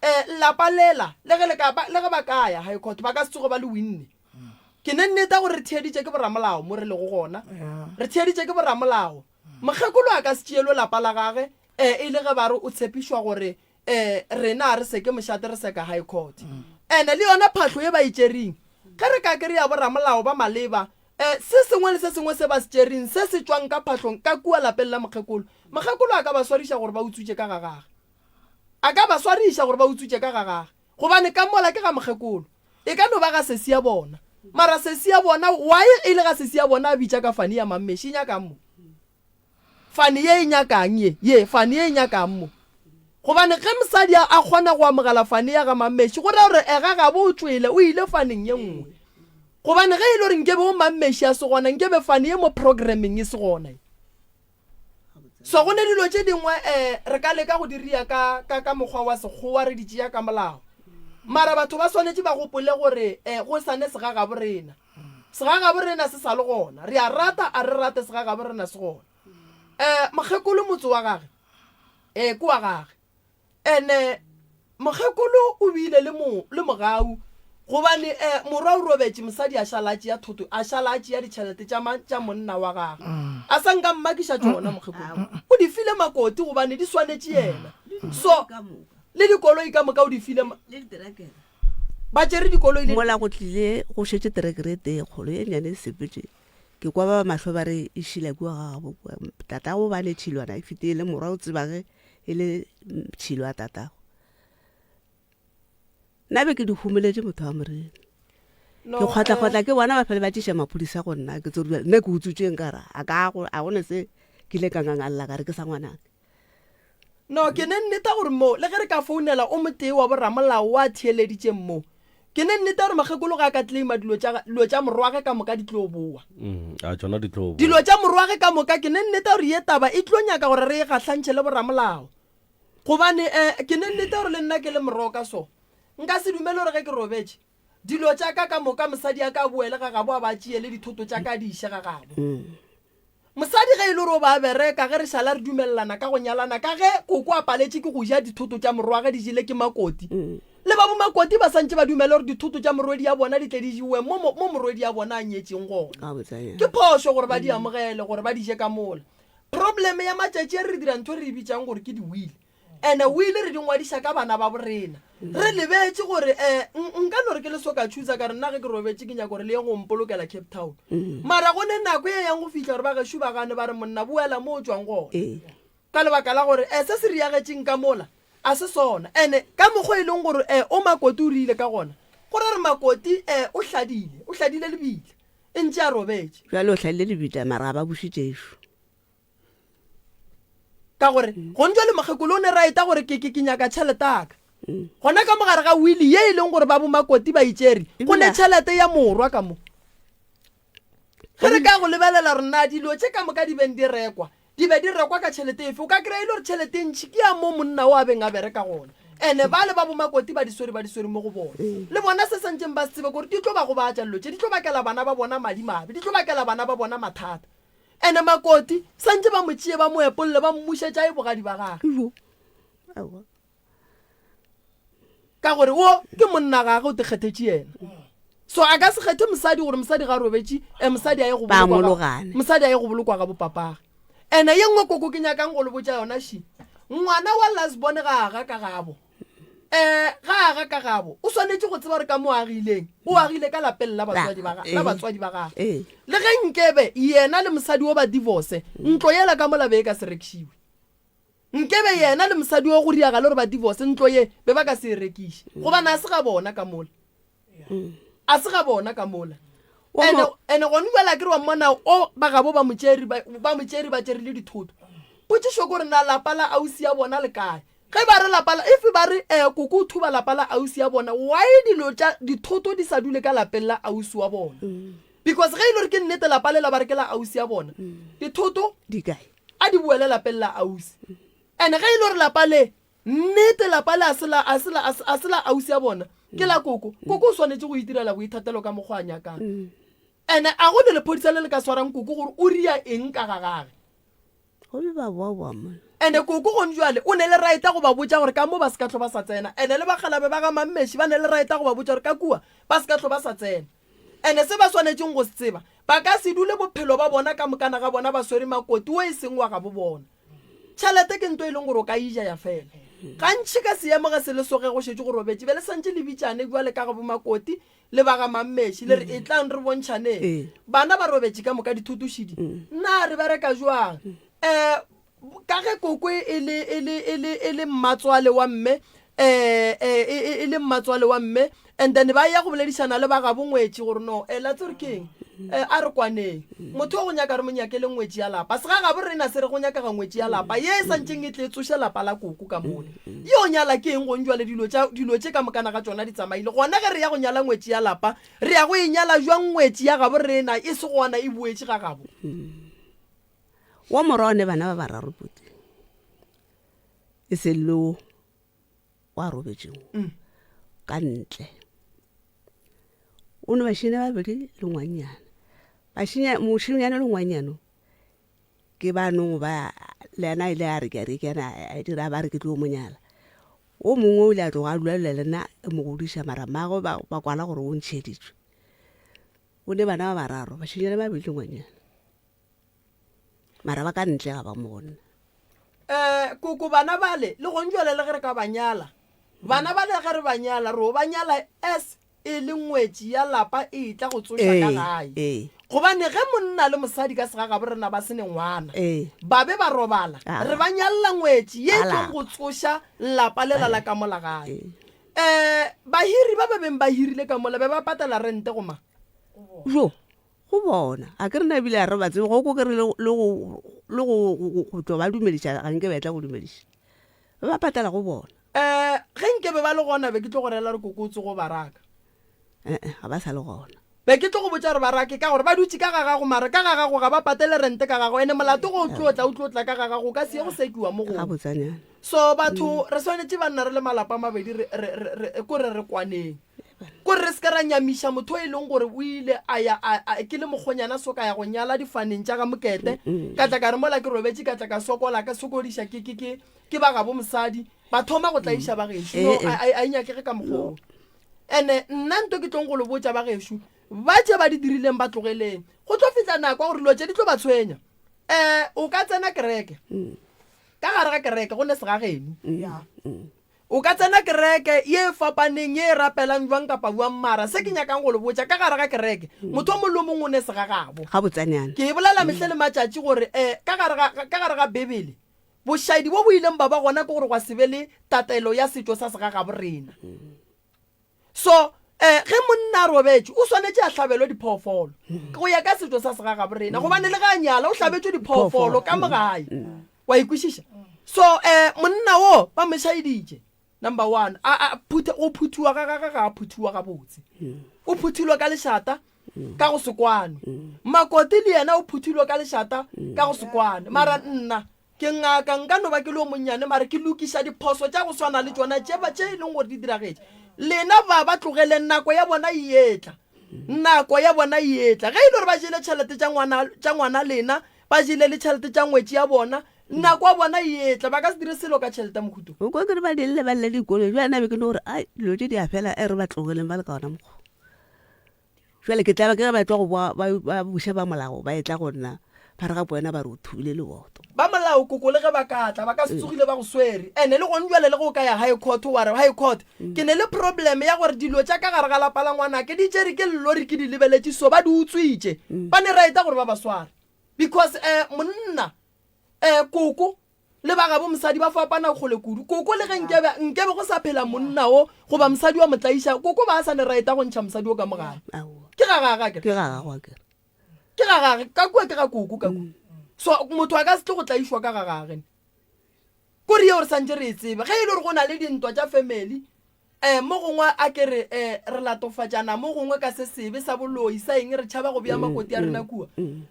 um lapa lela le ge le ka ba, le ge ba ka ya High Court ba ka se tsoge ba le winne. Ke ne nneta gore re theeditše ke boramolao mo re lego gona. Re theeditše ke boramolao. Mokgekolo a ka se tšeelwe lapa la gage um e le ge ba re o tshepišwa gore um rena a re seke mošate re seka High Court. Ene le yona phahlo ye ba e tšering ge re ka kry-a boramolao ba maleba E, se sengwe le se sengwe se ba se tšereng, se se tšwang ka phahlong ka kua lapeng la mokgekolo, mokgekolo a ka ba swariša gore ba utswitše ka ga gage. A ka ba swariša gore ba utswitše ka ga gage, gobane ka mola ke ga mokgekolo. E ka no ba ga sesi ya bona. Mara sesi ya bona, why e le ga sesi ya bona a bitša ka fane ya Mammeši, e nyakang mo? Fane ye e nyakang ye, ye, fane ye e nyakang mo. Gobane ge mosadi a, a kgona go amogela fane ya ga Mammeši, go ra gore ega gabo o tšwele, o ile faneng ye nngwe. Gobane ge e le gore nkebe o Mammeši a se gona, nkebe fane ye mo programmeng e se gona ye. So go ne dilo tše dingwe eh, re ka leka go di ria ka, ka, ka mokgwa wa Sekgowa, re di tšea ka molao. Mara batho ba swanetše ba gopole gore eh, go sa ne segagabo rena. Segagabo rena se sa le gona. Re a rata, a re rate, segagabo rena se gona. Um mokgekolo motse wa gage, ee ke wa gage. Ene mokgekolo o bile le mo, le mogau gobane um morwa o robetše mosadi a šala a tšea thoto, a šala a tšea ditšhelete tša ma, tša monna wa gagwe. A sa nka mmakiša tšona mokgekolo. O di file Makoti gobane di swanetše yena. So le dikoloi ka moka o di file ma. Ba tšere dikoloi le. Mola go tlile go šetše terekere e tee e kgolo, ye nnyane e sepetše. Ke kwa ba ba mahlo ba re e šila kua ga gabo kua. Tatago ba ne tšhilwana e fetile, morwa o tseba ge e le tšhilo ya tatago. Nna be ke di humoletše motho wa Morena. No, Ke kgotla-kgotla eh. ke bona ba fele ba tliša maphodisa go nna, ke tsore nna ke utswitšeng ka ra a ka go a go ne se ke ile ka ngangalla ka re ke sa ngwanaka. No, ke ne nneta gore mo, le ge re ka founela o motee wa boramolao wa theeleditšeng mo, ke ne nneta gore mokgekolo ge a ka claima dilo tša, dilo tša morwage ka moka di tlo bowa. Mm, a tšona di tlo bowa. Dilo tša morwage ka moka, ke ne nneta gore ye taba e tlo nyaka gore re e gahlantšhe le boramolao. Gobane, eh, ke ne nneta gore le nna ke le moroka so, nka se dumele gore ge ke robetše, dilo tša ka ka moka mosadi a ka boele ga gabo a ba tšee le dithoto tša ka a di iše ga gabo. Mosadi ge e le gore o ba a bereka ge re šala re dumelelana ka go nyalana ka ge koko a paletše ke go ja dithoto tša morwage di jele ke makoti. Le ba bomakoti ba santše ba dumele gore dithoto tša morwedi ya bona di tle di jewe mo mo morwedi ya bona a nyetšeng gona. Ke phošo gore ba di amogele gore ba di je ka mola. Problem ya matšatši a re dira ntho re e bitšang gore ke di-will. Ene will re di ngwadiša ka bana ba borena. Re lebetše gore um nka no re ke le soka chooser ka re nna ge ke robetše ke nyaka gore le ye go mpolokela Cape Town. Mara go ne nako e yang go fihla gore ba gešo ba gane ba re monna boela mo o tšwang gona. Ka lebaka la gore um se se re yagetšeng ka mola a se sona. Ene ka mokgwa e leng gore um o Makoti o rile ka gona, go ra re Makoti um o hladile, o hladile lebitla e ntše a robetše. Bjale o hladile lebitla mara ga ba buše tšešo. Ka gore gone jwale mokgekolo o ne raeta gore ke, ke, ke nyaka tšhelete ya ka. Gona ka mogare ga wili ye e leng gore ba bomakoti ba itšere, go ne tšhelete ya morwa ka mo. Ge re ka go lebelela gore na dilo tše ka moka di beng di rekwa, di be di rekwa ka tšhelete efe, o ka kry-a e le gore tšhelete e ntši ke ya mo monna o a beng a bereka gona. Ene bale ba bomakoti ba di swere, ba di swere mo go bona. Le bona se santšeng ba se tsebe ke gore di tlo ba gobatša dilo tše, di tlo bakela bana ba bona madimabe, di tlo bakela bana ba bona mathata. Ene Makoti santše ba mo tšee ba mo epolle ba mmušetša e bogadi ba gage. Jo. Aowa. Ka gore wo ke monna gage o te kgethetše yena. So a ka se kgethe mosadi gore mosadi ga robetše e mosadi a ye go Ba bolokwa ga, mologane. mosadi a ye go bolokwa ga bopapage. Ene ye nngwe koko ke nyakang go le botša yona še. Ngwana wa last born ga aga ka gabo. Um ga aga ka gabo o swanetše go tseba gore ka mo a agileng o agile ka lapeng la batswadi ba la batswadi ba gagwe. Le ge nkebe yena le mosadi wo ba divorce ntlo yela ka mola be e ka se rekišiwe. Nkebe yena le mosadi wo go riagale gore ba divorce ntlo ye be ba ka se e rekiše gobane a se ga bona ka mola. A se ga bona ka mola. Ene ene gone jwale a ke re wa mmona o ba gabo ba mo tšere ba mo tšere ba tšere le dithoto. Potšišo ke gore na lapa la ausi ya bona le kae? Ge ba re lapa la, if ba re eh koko o thuba lapa la ausi ya bona, why dilo tša dithoto di sa dule ka lapeng la ausi wa bona? Because ge e le gore ke nnete lapa lela ba re ke la ausi ya bona, dithoto Di kae? a di boele lapeng la ausi. And ge e le gore lapa le, nnete lapa le a se la, a se la, a se, a se la ausi ya bona, ke la koko, koko o swanetše go itirela boithatelo ka mokgwa a nyakang. And a go ne lephodisa le le ka swarang koko gore o ria eng ka ga gage. Go be ba boaboa mola. Ene koko gone jwale o ne le raeta go ba botša gore ka mo ba se ka hlo ba sa tsena. Ene le bakgalabe ba ga Mammeši ba ne le raeta go ba botša gore ka kua ba se ka hlo ba sa tsena. Ene se ba swanetšeng go se tseba, ba ka se dule bophelo ba bona ka mokana ga bona ba swere makoti wo e seng wa gabo bona. Tšhelete ke nto e leng gore o ka e ja ya fela. Gantši ka seemo ge se le so ge go šetše go robetše be le santše le bitšane bjale ka ga bomakoti Le ba ga Mammeši, le re, Etlang re bontšhaneng. Bana ba robetše ka moka dithotošidi. Na re bereka bjang? Um ka ge koko e le, e le, e le, e le mmatswale wa mme, um e, e, e le mmatswale wa mme, and then ba ya go boledišana le ba gabo ngwetši gore no, eh, la tsere keng? Eh, a re kwaneng. Motho o go nyaka re mo nyakele ngwetši ya lapa. Se ga gabo rena se re go nyakega ngwetši ya lapa ye e santšeng e tle e tsoše lapa la koko ka mole. Yo nyala ke eng gong jwale dilo tša dilo tše ka mokana ga tšona di tsamaile. Gona ge re ya go nyala ngwetši ya lapa, re ya go e nyala jwang ngwetši ya gabo rena e se gona e boetše ga gabo? Wa morwa o ne bana ba bararo pudi. E se le wo wa robetšeng ka ntle. O ne bašemane ba babedi le ngwannyana. Bašemane, mošemanyana le ngwannyana o, ke ba nong ba le yena a ile a re ke a re ke yena a dira ba re ke tlo mo nyala. O mongwe o ile a tloga a dula le nna e mo godiša mara mmagwe ba, ba kwala gore o ntšheditšwe. O ne bana ba bararo, bašemanyana ba babedi le ngwannyana. Mara ba ka ntle ga ba mo go nna. Um koko bana bale le gong jwale le ge re ka ba nyala, bana bale ge re ba nyala ro ba nyala as e le ngwetši ya lapa e etla go tsoša ka gae. Ee. Gobane ge monna le mosadi ka segagabo rena ba se ne ngwana, Ee. ba be ba robala, A. re ba nyalla ngwetši ye e Ba tlong go lapa. tsoša lapa lela la ka mola gae. Ee. Um bahiri ba ba beng ba hirile ka mola be ba patela rente go mang? Jo, go bona. A ke re na ebile a re ba tsebe, go ko ke re le le go le go go go tlo ba dumediša ga nke ba etla go dumediša. Ba ba patela go bona. Um ge nke be ba le gona be ke tlo go reela gore koko o tsogo ba raka. E-e, ga ba sa le gona. Be ke tlo go botša gore ba rake ka gore ba dutše ka ga gago mara ka ga gago ga ba patele rente ka gago ene molato ge o tlo tla o tlo tla ka ga gago o ka se ye go sekiwa mo gongwe. Gabotsanyana. So batho re swanetše banna re le malapa a mabedi re, re, re, re, kore re kwaneng. Kore re se ke ra nyamiša motho e leng gore o ile a ya a, a, ke le mokgonyana so ka ya go nyala difaneng tša ga Mokete, ka tla ka re mola ke robetše ka tla ka sokola ka sokodiša ke, ke, ke, ke ba gabo mosadi, ba thoma go tlaiša ba gešo. No, a, a, a e nyakege ka mokgwa wo. Ene nna nto ke tlong go le botša ba gešo, ba tše ba di dirileng ba tlogeleng. Go tlo fihla nako ya gore dilo tše di tlo ba tshwenya. Um o ka tsena kereke, ka gare ga kereke go ne segageno. O ka tsena kereke ye e fapaneng ye e rapelang bjang kapa bjang, mara se ke nyakang go le botša, ka gare ga kereke, motho o mongwe le o mongwe o ne segagabo. Gabotsanyana. Ke e bolela mehle le matšatši gore, eh, ka gare ga, ka gare ga Bibele, bošaedi bo bo ileng ba ba gona ke gore gwa se be le tatelo ya setšo sa segagabo rena. So, eh, ge monna a robetše, o swanetše a hlabelwe diphoofolo, go ya ka setšo sa segagabo rena, gobane le ge a nyala, o hlabetšwe diphoofolo ka mo gae. Wa e kwešiša? So, eh, monna wo ba mo šaeditše, number one, a, a, phutha, go phuthiwa ga gagwe ga a phuthiwa gabotse. O phuthilwe ka lešata, ka go se kwane. Makoti le yena o phuthilwe ka lešata, ka go se kwane. Mara nna, Ke ngaka, nka no ba ke le yo monnyane, mara ke lokiša diphoso tša go swana le tšona tše ba, tše e leng gore di diragetše. Lena ba, ba tlogeleng, nako ya bona e etla. Nako ya bona e etla. Ge e le gore ba jele tšhelete tša ngwana, tša ngwana lena, ba jele le tšhelete tša ngwetši ya bona, nako ya bona e etla. Ba ka se dire selo ka tšhelete ya mohuta wo. O kwa ke re ba di lle, ba lle dikoloi. Bjale nna be ke no re, Ai, dilo tše di a fela, e re ba tlogeleng ba le ka ona mokgwa wo. Jwale ke tlaba ke ge ba etla go boa ba, ba buša ba molao ba etla go nna ba re ga wena ba re o thubile leboto. Ba molao koko le ge ba ka tla ba ka se tsogile ba go swere. Ene le gone jwale le ge o ka ya high court wa re high court ke ne le problem ya gore dilo tša ka gare ga lapa la ngwanake di tšere ke llori ke di lebeletše so ba di utswitše. Ba ne right gore ba ba sware because eh monna eh koko le ba gabo mosadi ba fapana kgole kudu. Koko le ge nkebe, nkebe go sa phela monna wo goba mosadi wa mo tlaiša, koko ba a sa ne right-a go ntšha mosadi wo ka mo gae. Ke ga gage akere? Ke ga gagwe akere. Ke ga gage, ka kua ke ga koko ka kua. So motho a ka se tle go tlaišwa ka ga gage. Kore yeo re santše re e tsebe. Ge e le gore go na le dintwa tša family, um mo gongwe a ke re um re latofatšana mo gongwe ka se sebe sa boloi sa eng, re tšhaba go bea makoti a rena kua.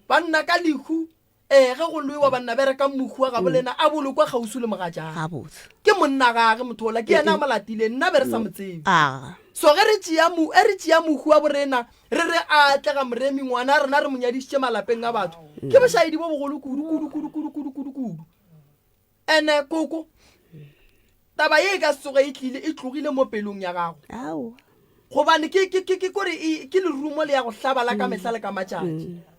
Banna ka lehu Ee, ge go lwewa banna bereka mohu wa gabo lena a bolokwe kgauswi le mogatšagwe. Gabotse. Ke monna gage motho ola, ke yena a mo latileng, nna be re sa mo tsebe. Aga. So ge re tšea mo, ge re tšea mohu wa borena re re a atlega Moremi, ngwana rena re mo nyadišitše malapeng a batho, ke bošaedi bo bogolo kudu, kudu, kudu, kudu, kudu, kudu, kudu. Ene koko, taba ye e ka se tsoge e tlile, e tlogile mo pelong ya gago. Aowa. Gobane ke, ke, ke, ke kore e, ke lerumo le ya go hlaba la ka mehla le ka matšatši.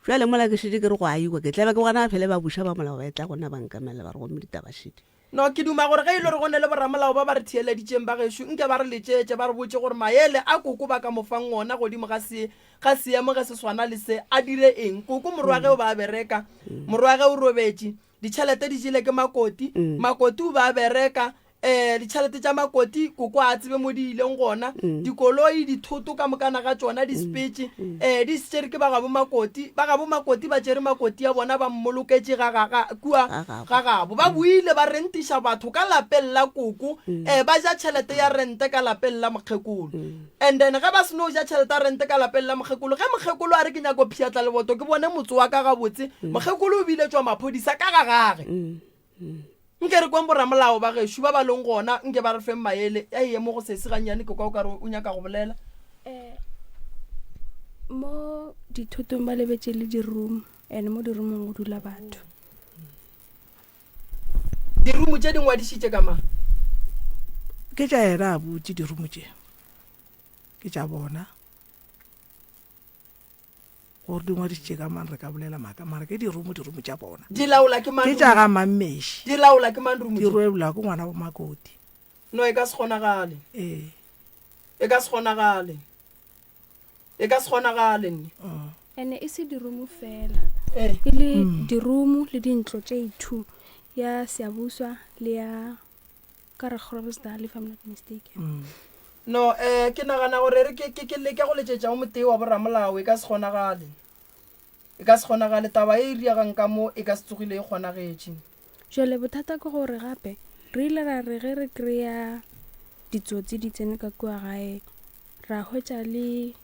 Bjale mola ke šetše ke re go a iwa, ke tla be ke bona ba fele ba buša ba molao ba etla go nna ba nkamela ba re gomme ditaba šedi. No, ke duma gore ge e le gore go ne le boramolao ba ba re theeleditšeng ba gešo, nke ba re letšetše ba re botše gore maele a koko ba ka mo fang ona godimo ga se, ga seemo ge se swana le se, a dire eng. Koko morwage o ba a bereka, morwage o robetše, ditšhelete di jele ke makoti, makoti o ba a bereka, um ditšhelete tša makoti koko a tsebe mo di ileng gona mm. dikoloi dithoto ka mokana ga tšona di sepetše um mm. di tšere ke ba gabo makoti ba gabo makoti ba tšere makoti ya bona ba mmoloketše kua ga gabo ba mm. boile ba rentiša batho ka lapeng la koko um ba ja tšhelete ya rente ka lapeng la mokgekolo and then ge ba seno ja tšhelete ya rente ka lapeng la mokgekolo ge mokgekolo a re ke nyako pšhatla leboto ke bone motse wa ka gabotse mokgekolo o bile tšwa maphodisa ka ga gage Nke re kweng boramolao ba gešo ba ba leng gona, nke ba re feng maele. A eye mo go sesi gannyane, ke kwa o ka re o nyaka go bolela. Eh, mo dithotong ba lebetše le di-room and mo di-roomong go dula batho. Di-room tše di ngwadišitše ka mang? Ke tša yena abuti di-room tše, ke tša bona. Gore di ngwadišitše ka mang re ka bolela maaka mara ke dirumo dirumo tša bona. Di laola ke mang Ke tša ga Mammeši. Di laola ke mang rumo Di rwelwa ke ngwana bo Makoti. No e ka se kgonagale. Ee. E ka se kgonagale. E ka se kgonagale nne. Ene e se dirumo fela. E le dirumo le dintlo tše two ya Siyabuswa le ya ka re Groblersdal if I'm not mistaken. No, eh, ke nagana gore re ke, ke, ke leke go letšetša o motee wa boramolao, e ka se kgonagale. E ka se kgonagale, taba e e riegang ka mo e ka se tsogile e kgonagetše. Jwale bothata ke gore gape re ile ra re ge re kry-a ditsotsi di tsene ka kua gae ra hwetša le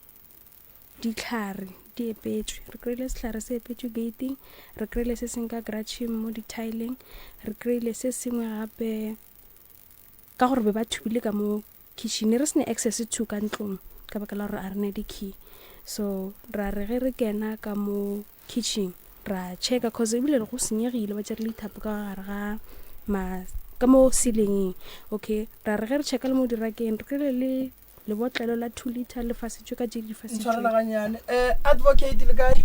dihlare di epetšwe. Re kry-ile sehlare se epetšwe gating, re kry-ile se sengwe ka gratšheng mo dithaeleng, re kry-ile se sengwe gape ka gore be ba thubile ka mo kitchen re se ne access to ka ntlong ka baka la gore a re ne di-key. So ra re ge re kena ka mo kitchen ra checka cause ebile go senyegile ba tšere le dithapo ka gare ga ma ka mo ceilingeng. Okay ra re ge re checka le mo dirakeng re kry-ile le lebotlelo la 2 liter le fasitšwe ka tše di fasitšweng. Ntshwarela gannyane. Eh, advocate le kae?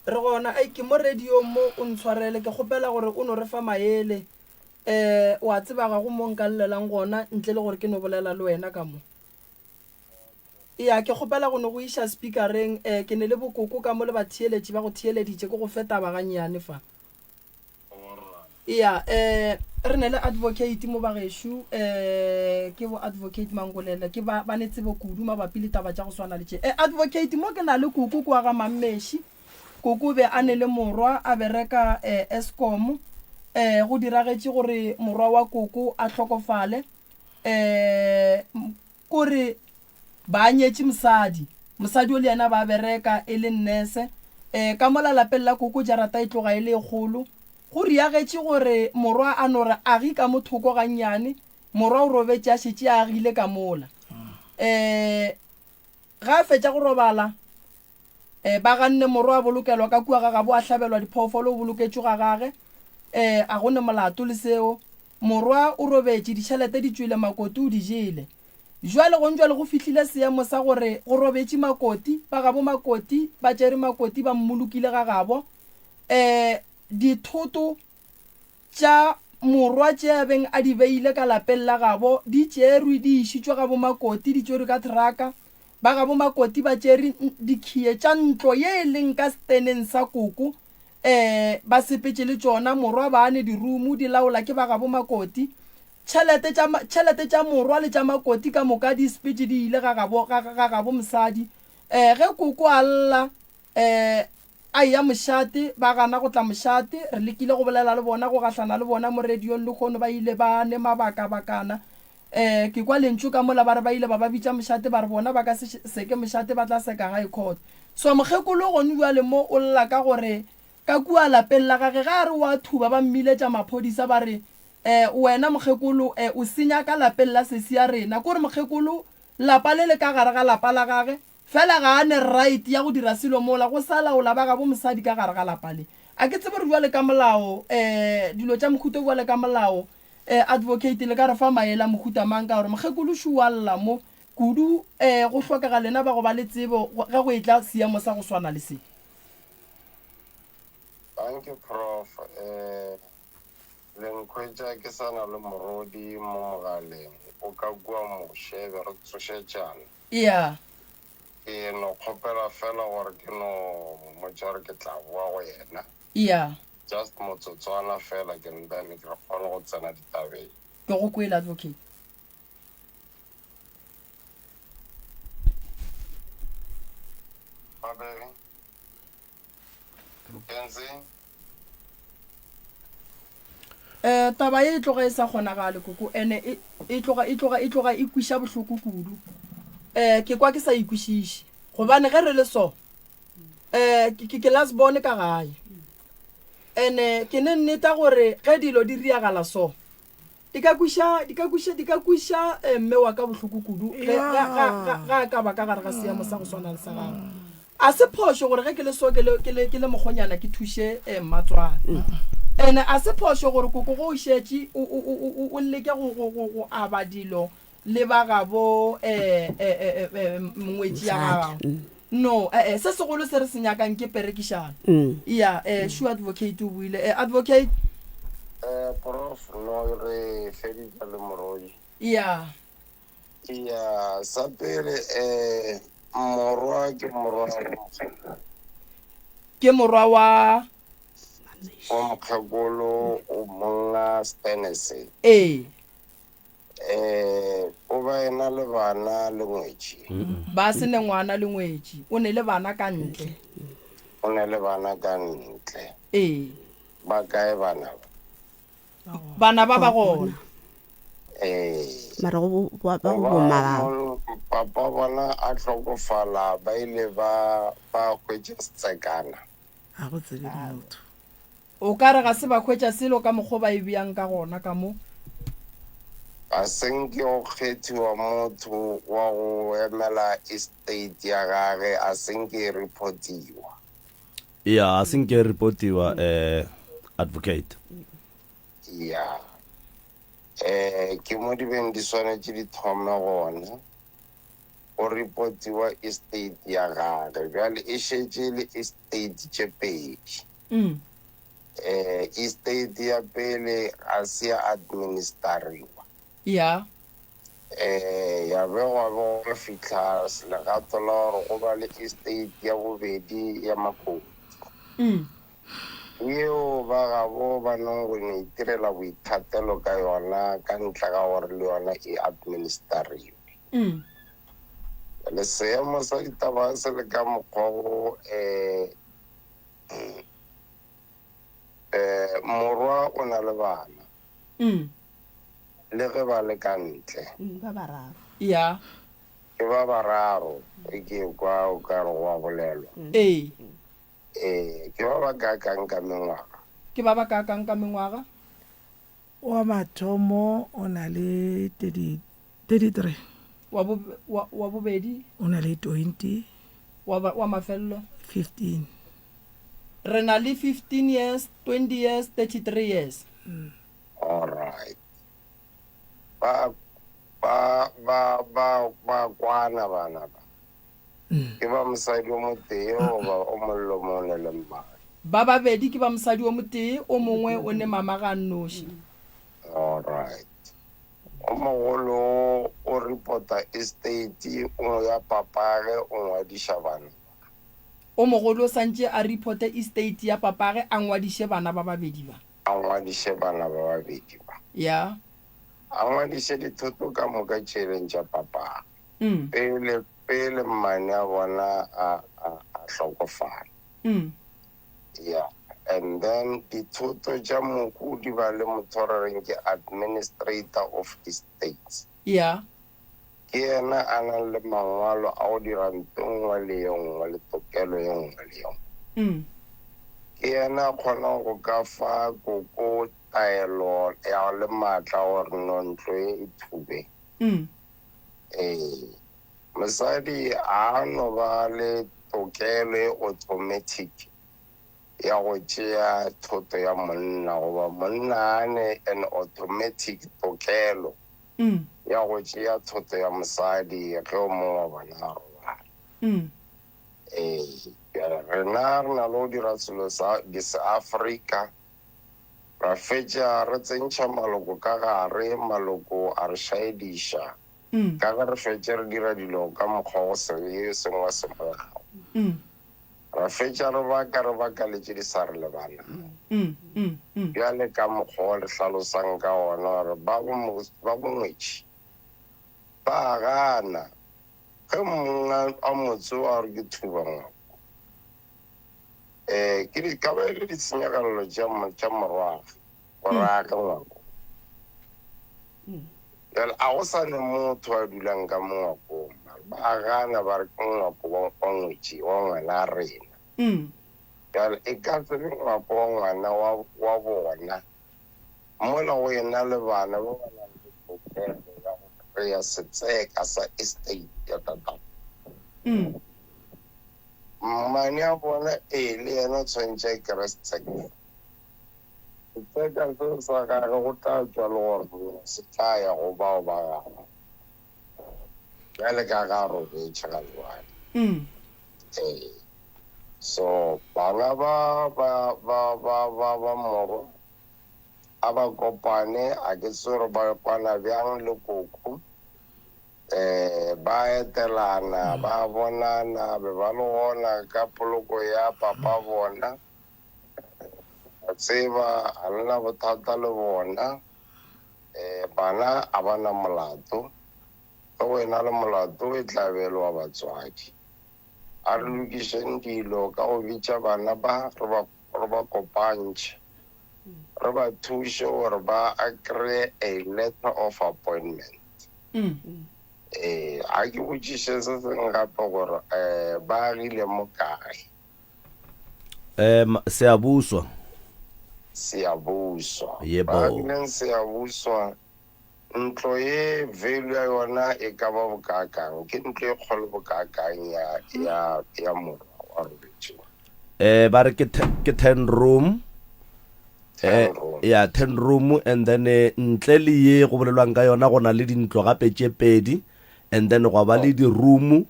Re gona. Ai ke mo radiong mo o ntshwarele ke kgopela gore o no re fa maele. Eh, wa tseba ga go mo nka llelang gona ntle le gore ke no bolela le wena ka mo. Eya, ke kgopela go no go iša speakereng. Eh, ke ne le bokoko ka mo le batheeletši ba go theeleditše ke go fe taba gannyane fa. Eya, eh, re ne le advocate mo bagešo, eh, ke bo advocate Mangolele, ke ba, ba ne tsebo kudu mabapi le taba tša go swana le tše. Eh, advocate, mo ke na le koko kwa ga Mammeši, koko o be a ne le morwa a bereka, eh, Eskom, eh, go diragetše gore morwa wa koko a hlokofale, eh, Kore ba nyetše mosadi. Mosadi o le yena ba bereka e le nnese. E, ka mola lapeng la koko jarata e tloga e le e kgolo. Go riagetše gore morwa a no re agi ka mo thoko gannyane, morwa o robetše a šetše a agile ka mola. E, ge a fetša go robala, E, ba ganne morwa a bolokelwa ka kua ga gabo, a hlabelwa diphoofolo, o boloketšwe ga gage. E, a go ne molato le seo. Morwa o robetše, ditšhelete di tšwele, Makoti o di jele. Jwale gong jwale go fihlile seemo sa gore go robetše Makoti, ba gabo Makoti ba tšere Makoti ba mmolokile ga gabo. E, dithoto tša morwa tše a beng a di beile ka lapeng la gabo di tšerwe di išitšwe ga boMakoti, di tšerwe ka thraka. Ba ga boMakoti ba tšere dikhiye tša ntlo ye e leng ka seteneng sa koko, ee, ba sepetše le tšona. Morwa ba ne dirumu di laola ke ba ga boMakoti. Tšhelete tša, tšhelete tša morwa le tša Makoti ka moka di sepetše di ile ga gabo, ga, ga gabo mosadi. Ee, ge koko a lla, ee, A eya mošate, ba gana go tla mošate. Re lekile go bolela le bona, go gahlana le bona mo radiong lehono, ba ile ba ne mabakabakana. Um ke kwa lentšu ka mola ba re ba ile ba ba bitša mošate, ba re bona ba ka se seke mošate, ba tla seka High Court. So mokgekolo gone bjale mo o lla ka gore ka kua lapeng la gage ge a re o a thuba ba mmiletša maphodisa ba re um wena mokgekolo um o senya ka lapeng la sesi ya rena. Kore mokgekolo lapa le le ka gare ga lapa la gage Fela ga a ne right ya go dira selo mola go sa laola ba gabo mosadi ka gare ga lapa le. A ke tsebe gore bjale ka molao eh dilo tša mohuta bjale ka molao eh advocate le ka re fa maele a mohuta mang ka gore mokgekolo šo wa lla mo kudu eh go hlokega lena ba go ba le tsebo ge go etla seemo sa go swana le se. Dankie prof eh le nkhwetša ke sa na le morodi mo mogaleng o ka kua moše be re tsošetšana. Eya. Ke no kgopela fela gore ke no mmotša gore ke tla boa go yena. Eya. Just motsotswana fela ke then ke re kgone go tsena ditabeng. Ke go kwele, Advocate. Mabele. Kenzi. Eh, taba ye e tloga e sa kgonagale koko ene e, e tloga e tloga e tloga e kwiša bohloko kudu. Eh, ke kwa ke sa ikwešiše gobane ge re le so eh ke ke last born ka gae ene ke ne nneta gore ge dilo di riagala so Di ka kweša, di ka kweša, di ka kweša eh, mme wa ka bohloko kudu ge, ga, ga, ga, ga a ka ba ka gare ga seemo sa go swana le sa gagwe. A se phošo gore ge ke le so ke le, ke le, ke le mokgonyana ke thuše eh, mmatswale. Ene a se phošo gore koko ge o šetše o, o, o, o, o leke go, go, go, go aba dilo le ba gabo eh, eh, eh, eh, ngwetši ya gago. No, eh, eh, se segolo se re se nyakang ke perekišano. Ya, eh, sure advocate o buile. Eh, advocate? Eh, prof, no re feditše le morodi. Ya. Ya, sa pele eh morwa ke morwa wa mokgekolo. Ke morwa wa Wa mokgekolo o monna Stenese. Ee. Eh, o ba ena le bana le ngwetši. Ba se ne ngwana le ngwetši. O ne le bana ka ntle. O ne le bana ka ntle. Ee. Ba kae bana ba? Bana ba ba gona. Ee. Mara go ba go bomma ba. Papa bona a hlokofala ba ile ba ba hwetša setsekana. Ga go tsebe motho. O ka re ga se ba hwetša selo ka mokgo ba e beang ka gona ka mo. Ga se nke go kgethiwa motho wa go emela estate ya gage, a se nke e reportiwa. Ya, a se nke e reportiwa, eh, Advocate. Ya. Eh, ke mo di beng di swanetše di thome gona, go reportiwa estate ya gage. Bjale e šetše e le estate tše pedi. Eh, estate ya pele ga se ya administeriwa. Ya. Eh, ya be gwa be gwa fihla legato la gore go ba le estate ya bobedi ya Makoti. Yeo ba gabo ba nong go no itirela boithatelo ka yona ka ntle ga gore le yona e administeriwe. Bjale seemo sa ditaba se le ka mokgwa wo, eh, Eh, morwa o na le bana. Mm. Le ge ba le ka ntle. Mm, ba bararo. Ya. Ke ba bararo, e ke kwa o ka re go a bolelwa. Ee. Ee, ke ba ba kaakang ka mengwaga? Ke ba ba kaakang ka mengwaga? Wa mathomo o na le 30, 33. Wa bo, wa, wa bobedi? O na le 20. Wa, wa mafelelo? 15. Re na le 15 years, 20 years, 33 years. All right. Ba, ba, ba, ba, ba kwana bana ba. Ke ba mosadi o motee goba o mollo mone le mmagwe? Ba babedi ke ba mosadi o motee, o mongwe o ne mama ga a nnoši. All right. O mogolo o reporta estate o ya papage o ngwadiša bana ba. O mogolo o santše a reporte estate ya papage a ngwadiše bana ba babedi ba. A ngwadiše bana ba babedi ba. Ya. A ngwadiše dithoto ka moka tše e leng tša papage. Pele, pele mmane a bona a, a, a hlokofala. Yeah. And then dithoto tša mohu di ba le motho o re reng ke administrator of estates. Yeah. Ke yena a nang le mangwalo a go dira nto nngwe le ye nngwe le tokelo ye nngwe le ye nngwe. Ke yena a kgonang go ka fa koko taelo ya le maatla gore no ntlo ye e thube. Ee, mosadi ga a no ba le tokelo e automatic ya go tšea thoto ya monna goba monna a ne an automatic tokelo ya go tšea thoto ya mosadi ge o mongwe wa bona a robala. Ee, bjale rena re na le go dira selo sa di-Seafrika Ra fetša re tsentšha maloko ka gare, maloko a re šaediša, ka ge re fetše re dira dilo ka mokgwa go se ye seng wa semolao. Ra fetša re baka re baka le tše di sa re lebanago. Bjale ka mokgwa o re hlalosang ka wona gore ba bo, ba bongwetši ba a gana ge mong a motse o a re ke thuba ngwako. Eh, ke di ka ba e le ditshenyagalelo tša tša morwage gore a age ngwako. Bjale a go sa ne motho a dulang ka mo ngwakong, mara ba gana ba re ke ngwako wa wa ngwetši wa ngwana a rena. Bjale e ka se be ngwako wa ngwana wa wa bona mola go ena le bana ba ba nang le tokelo ya go kry-a setseka sa estate ya tatago. Mmane a bona ee le yena o tshwanetše a kry setseka. Setseka seo sa gage go tla tšwa le gore se tla ya go bao ba gagwe. Bjale ka ga a robetše ga jwale. Ee. So bana ba ba ba ba ba ba morwa a ba kopane a ke tsebe gore ba kwana bjang le koko. Eh, ba etelana, ba bonana, be ba le gona ka poloko ya papa bona. Ba tseba, ga le na bothata le bona. Eh, bana a ba na molato. Ge go ena le molato, e tla be e le wa batswadi. A re lokišeng dilo ka go bitša bana ba, re ba, re ba kopantšhe. Re ba thuše gore ba a kry-e a letter of appointment. Ee, a ke botšiše se sengwe gape gore um ba agile mo kae? Um Seyabuswa. Seyabuswa. Yebo. Ba agileng Seyabuswa? Ntlo ye value ya yona e ka ba bokaakang? Ke ntlo e kgolo bokaakang ya, ya, ya morwa wa robetšeng? Eh, ba re ke, ke ten room. Eh, Ten room. ya ten room and then eh, ntle le ye go bolelwang ka yona go na le dintlo gape tše pedi and then gwa ba le di-room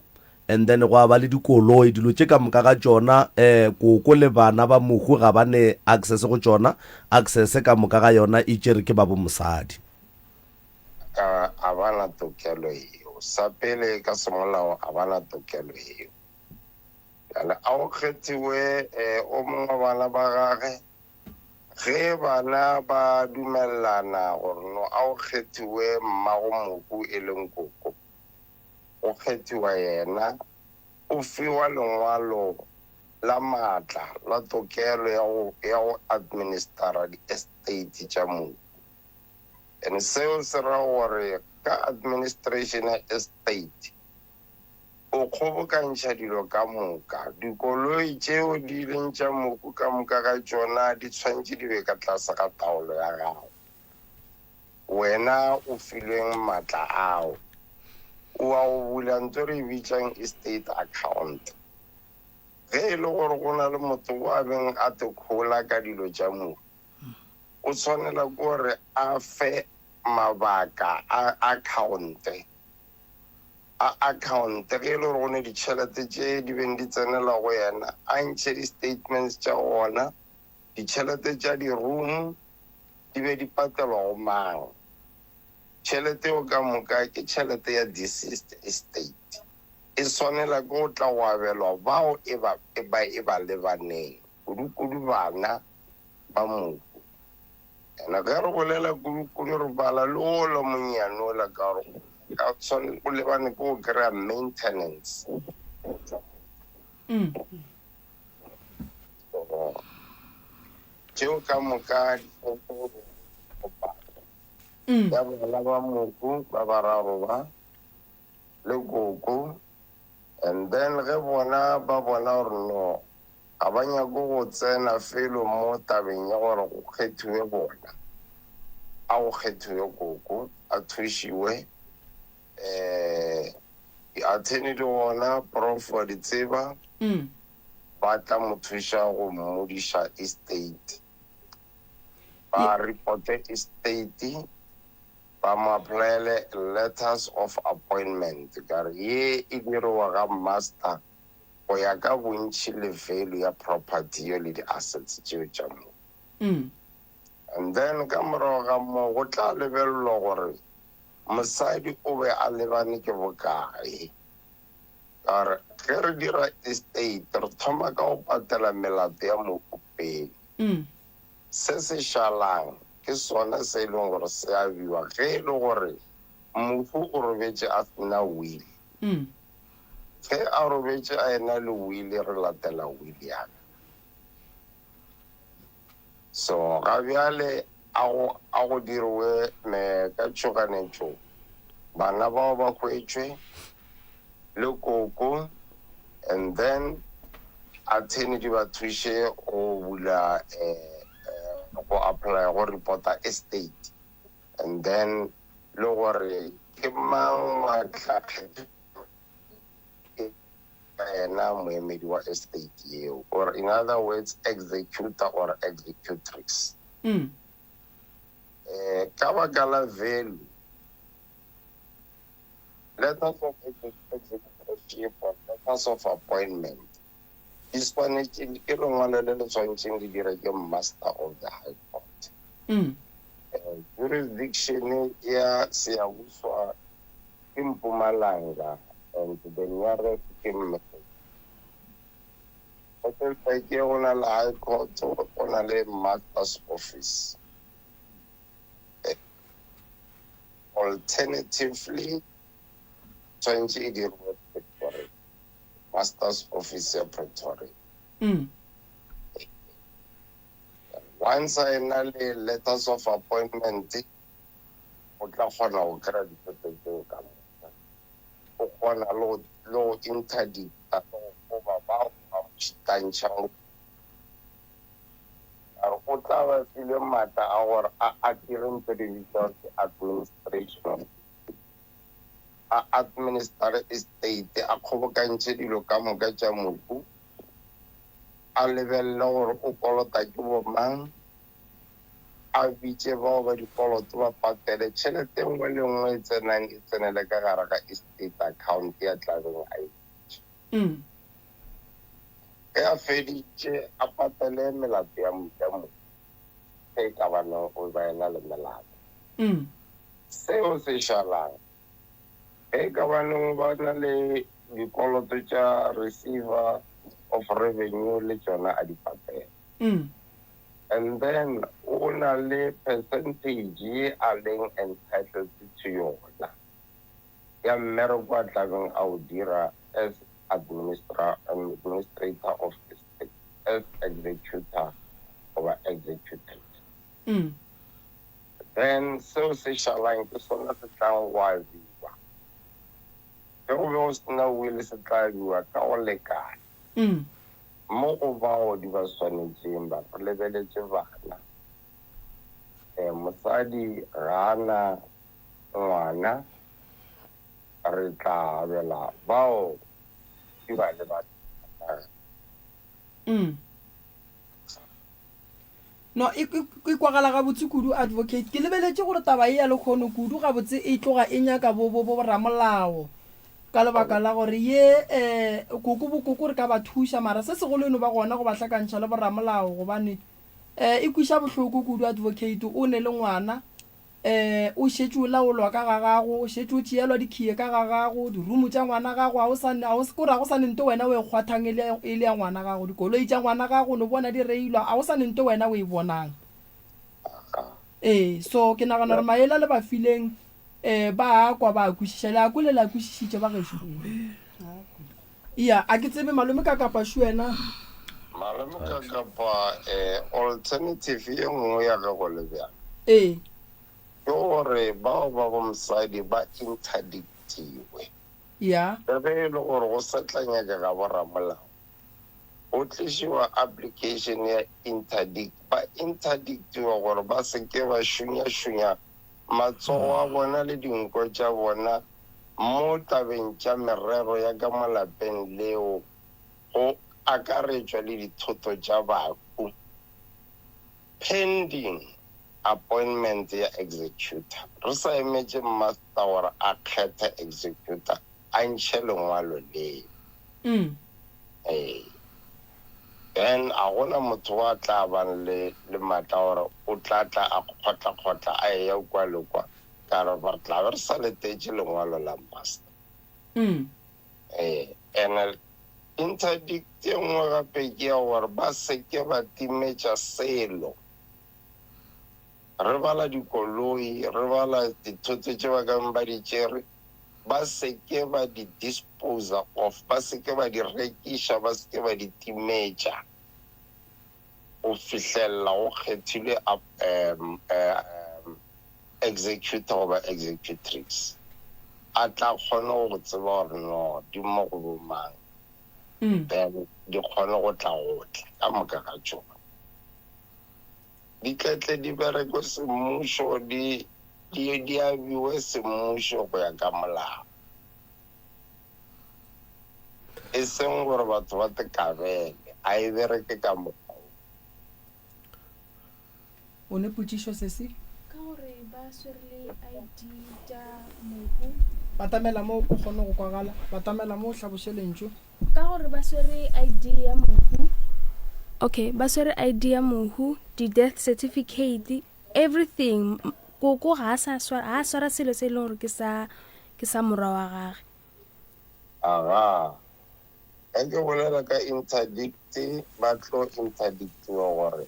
and then gwa ba le dikoloi dilo tše ka moka ga tšona eh koko le bana ba mohu ga ba ne access go tšona access ka moka ga yona e tšere ke ba bo mosadi. Ka a ba na tokelo yeo. Sa pele ka semolao a ba na tokelo yeo. Bjale a go kgethiwe eh o mongwe wa bana ba gage ge bana ba dumelelana gore no a go kgethiwe mmago mohu e leng koko. Go kgethiwa yena, o fiwa lengwalo la maatla la tokelo ya go ya go administara di-estate tša mohu. And seo se ra gore ka administration ya estate, o kgobokantšha dilo ka moka. Dikoloi tšeo di leng tša mohu ka moka ga tšona di tshwanetše di be ka tlase ga taolo ya gago. Wena o filweng matla ao, o a go bula ntho re e bitšang estate account. Ge e le gore go na le motho o a beng a te khola ka dilo tša mohu, o tshwanela ke gore a fe mabaka a account-e, a account-e ge e le gore go ne ditšhelete tše di beng di tsenela go yena, a ntšhe di-statements tša gona, ditšhelete tša di-room, di be di patelwa go mang? Tšhelete eo ka moka ke tšhelete ya deceased estate. E swanela ke go tla go abelwa bao e ba, e ba, e ba lebaneng, kudu-kudu bana ba mohu. And ge re bolela kudu-kudu re bala le wola monnyane wola ka gore o ka tshwane, o lebane ke go kry-a maintenance. Mm. So, Tšeo ka moka di kopano ya bana ba mohu ba bararo ba, le koko, and then ge bona ba bona gore no, ga ba nyake go tsena felo mo tabeng ya gore go kgethiwe bona, a go kgethiwe koko, a thušiwe. Um di-attorney di gona, prof wa di tseba. Ba tla mo thuša go mmodiša estate. Ba reporte estate, ba mo applyele letters of appointment. Ka re ye e diriwa ga master go ya ka bontši le value ya property yeo le di-assets tšeo tša moo. And then ka morago ga moo go tla lebelelwa gore mosadi o be a lebane ke bokae. Ka gore ge re dira estate re thoma ka go patela melato ya mohu pele. Se se šalang ke sona se e leng gore se abiwa ge e le gore mohu o robetše a se na will. Ge a robetše a ena le will re latela will ya gagwe. So ga bjale a go, a go diriwe me ka tšhoganetšo bana bao ba hwetšwe le koko and then attorney di ba thuše go bula eh, eh, go apply go reporta estate and then le gore ke mang wa tla kgetha Ke yena moemedi wa estate yeo, or in other words executor or executrix. Eh, ka baka la value, letters of executorship or letters of appointment di swanetše, ke lengwalo le le swanetšeng le dire ke Master of the High Court. Eh, jurisdiction ya Siyabuswa ke Mpumalanga and the nearest ke Middelburg go na le High Court, go na le Master's Office. Alternatively, tshwanetse e dirwe Pretoria, Master's Office ya Pretoria. Once a ena le letters of appointment, o tla kgona go kry-a dithoto tseo ka moka. O kgona le go, le go interdicta le go koba bao ba mo šitantšhang. A re o tla. tla ba filwe maatla a gore a a dire ntho di bitswa ke administration. A administere estate, a kgobokantšhe dilo ka moka tša mohu, a lebelele gore o kolota ke bomang, a bitše bao ba dikoloto ba patele tšhelete e nngwe le nngwe e tsenang e tsenele ka gare ga estate account ya tlabeng a e butše. Ge a feditše a patele melato ya ya mohu ge e ka ba neng o ba ena le melato. Seo se šalang ge e ka ba neng o ba na le dikoloto tša receiver of revenue le tšona a di patele. And then o na le percentage ye a leng entitled to yona ya mmereko a tlabeng a o dira as administrator of estate, as executor goba executrix. Then seo se šalang ke sona se tlang go abiwa. Ge go be go se na will se tla abiwa ka go lekana. Mo go bao di ba swanetšeng, ba re lebeletše bana. E, mosadi ga a na ngwana, re tla abela bao di ba lebanego. No, e, e, e kwagala gabotse kudu, Advocate. Ke lebeletše gore taba ye ya lekgono kudu gabotse e tloga e nyaka bo, bo, bo ramolao. Ka lebaka la gore ye, eh, koko bokoko re ka ba thuša, mara se segolo e no ba gona go ba hlakantšha le boramolao, gobane, eh, e kwiša bohloko kudu, Advocate. O ne le ngwana, eh, o šetše o laolwa ka ga gago, o šetše o tšeelwa dikhiye ka ga gago, dirumo tša ngwana gago, ga o sa, ga o, kore ga go sa ne nto wena o e kgwathang e le, e le ya ngwana gago, dikoloi tša ngwana gago o no bona di reilwa, ga go sa ne nto wena o e bonang. Ee, so ke nagana gore maele a le ba fileng, eh, ba a kwa, ba a kwešiša. Le a kwele, le a kwešišitše, ba gešo? Iya, a ke tsebe, malome ka kapa šu wena. Malome ka kapa, eh, alternative ye nngwe ya ge go le bjalo. Ee. Ke gore bao ba bo mosadi ba interdictiwe. Ya. Le ge e le gore go sa tla nyakega boramolao, go tlišiwa application ya interdict, ba interdictiwa gore ba se ke ba šunyašunya matsogo a bona le dinko tša bona mo tabeng tša merero ya ka mo lapeng leo, go akaretšwa le dithoto tša bahu. Pending appointment ya executor, re sa emetše master gore a kgethe executor a ntšhe lengwalo leo. Ee. Then a gona motho wa tla bang le le matla gore o tla tla a kgotla-kgotla a eya kwa le kwa, ka re re tla be re sa letetše lengwalo la master. Ee, and interdict e nngwe gape ke ya gore ba se ke ba timetša selo. Re bala dikoloi, re bala dithoto tše ba ka beng ba di tšere, ba se ke ba di disposa off, ba se ke ba di rekiša, ba se ke ba di timetša go fihlelela go kgethilwe executor goba executrix a tla kgone go tseba gore no di mo go bo mang, then di kgone go tla go tla ka moka ga tšona. Di tletle di berekwe semmušo, di, di, di abiwe semmušo go ya ka molao. E seng gore batho ba te kabele, a e bereke ka mokgwa wo. O ne potšišo sesi? Ka gore ba swere le ID tša mohu. Batamela mo o kgone go kwagala. Batamela mo o hlaboše lentšu. Ka gore ba swere ID ya mohu. Okay, ba swere ID ya mohu, di death certificate, everything. Koko ga a sa swara, ga a swara selo se e leng gore ke sa ke sa morwa wa gage. Agaa. Ge ke bolela ka interdict, ba tlo interdictiwa gore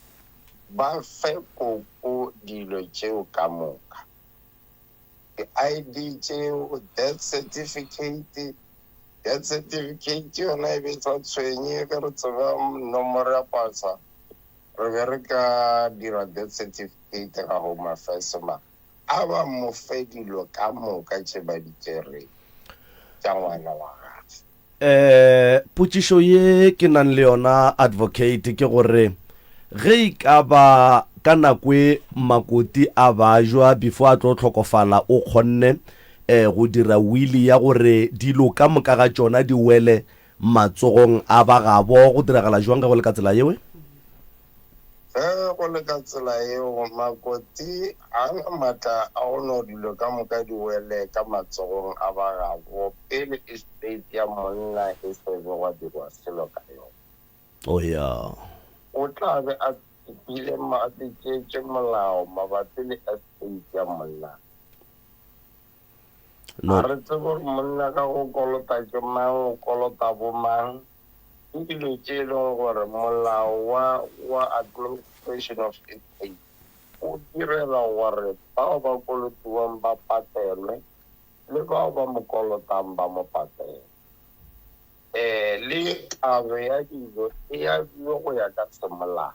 ba fe koko dilo tšeo ka moka. Di ID tšeo, death certificate, death certificate yona e be e sa tshwenye ge re tseba nomoro ya pasa, re be re ka dira death certificate ga Home Affairs mara a ba mo fe dilo ka moka tše ba di tšereng tša ngwana wa gagwe. Eh, potšišo ye ke nang le yona advocate ke gore ge e ka ba ka nako e Makoti a bajwa before a tlo hlokofala o kgonne um go dira wili ya gore dilo ka moka ga tšona di wele matsogong a ba gabo. Go diragala jwang ge go le ka tsela yeo? Ge go le ka tsela yeo, Makoti ga a na matla a go no dilo ka moka di wele ka matsogong a ba gabo pele estate ya monna e se be gwa dirwa selo ka yona. Oh ya. O tla be a tsepile a tšeetše molao mabapi le estate ya monna. No. Ga re tsebe gore monna ka go kolota ke mang, o kolota bo mang. Ke dilo tše e leng gore molao wa wa Administration of Estate o direla gore bao ba kolotiwang ba patelwe le bao ba mo kolotang ba mo patele. Ee, le kabo ya dijo e abiwe go ya ka semolao.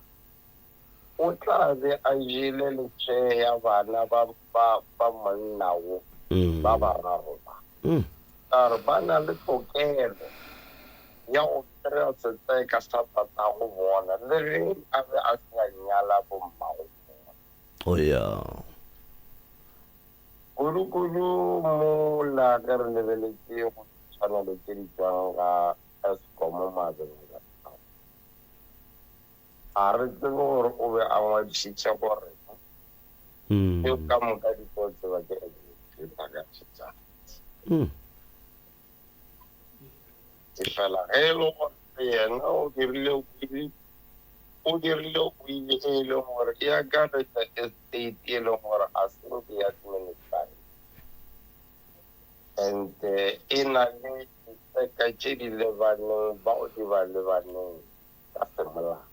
O tla be a jele le tšhee ya bana ba, ba, ba monna wo, ba bararo ba. Ka gore ba na le tokelo ya go kry-a setseka sa tatago bona, le ge a be a se a nyala bommago bona. Oh, yeah. Kudu-kudu mola ge re lebeletše go ditshwanelo tše di tšwang ga Eskom maabeng a gago. Ga re tsebe gore o be a ngwadišitše gore tšeo ka moka di tlo tseba ke administrator ka letšatši. Efela ge e le gore yena o dirile wili, o dirile wili e leng gore e akaretša estate e leng gore a se nke ya administrate and e na le ditseka tše di lebaneng bao di ba lebaneng ka semolao,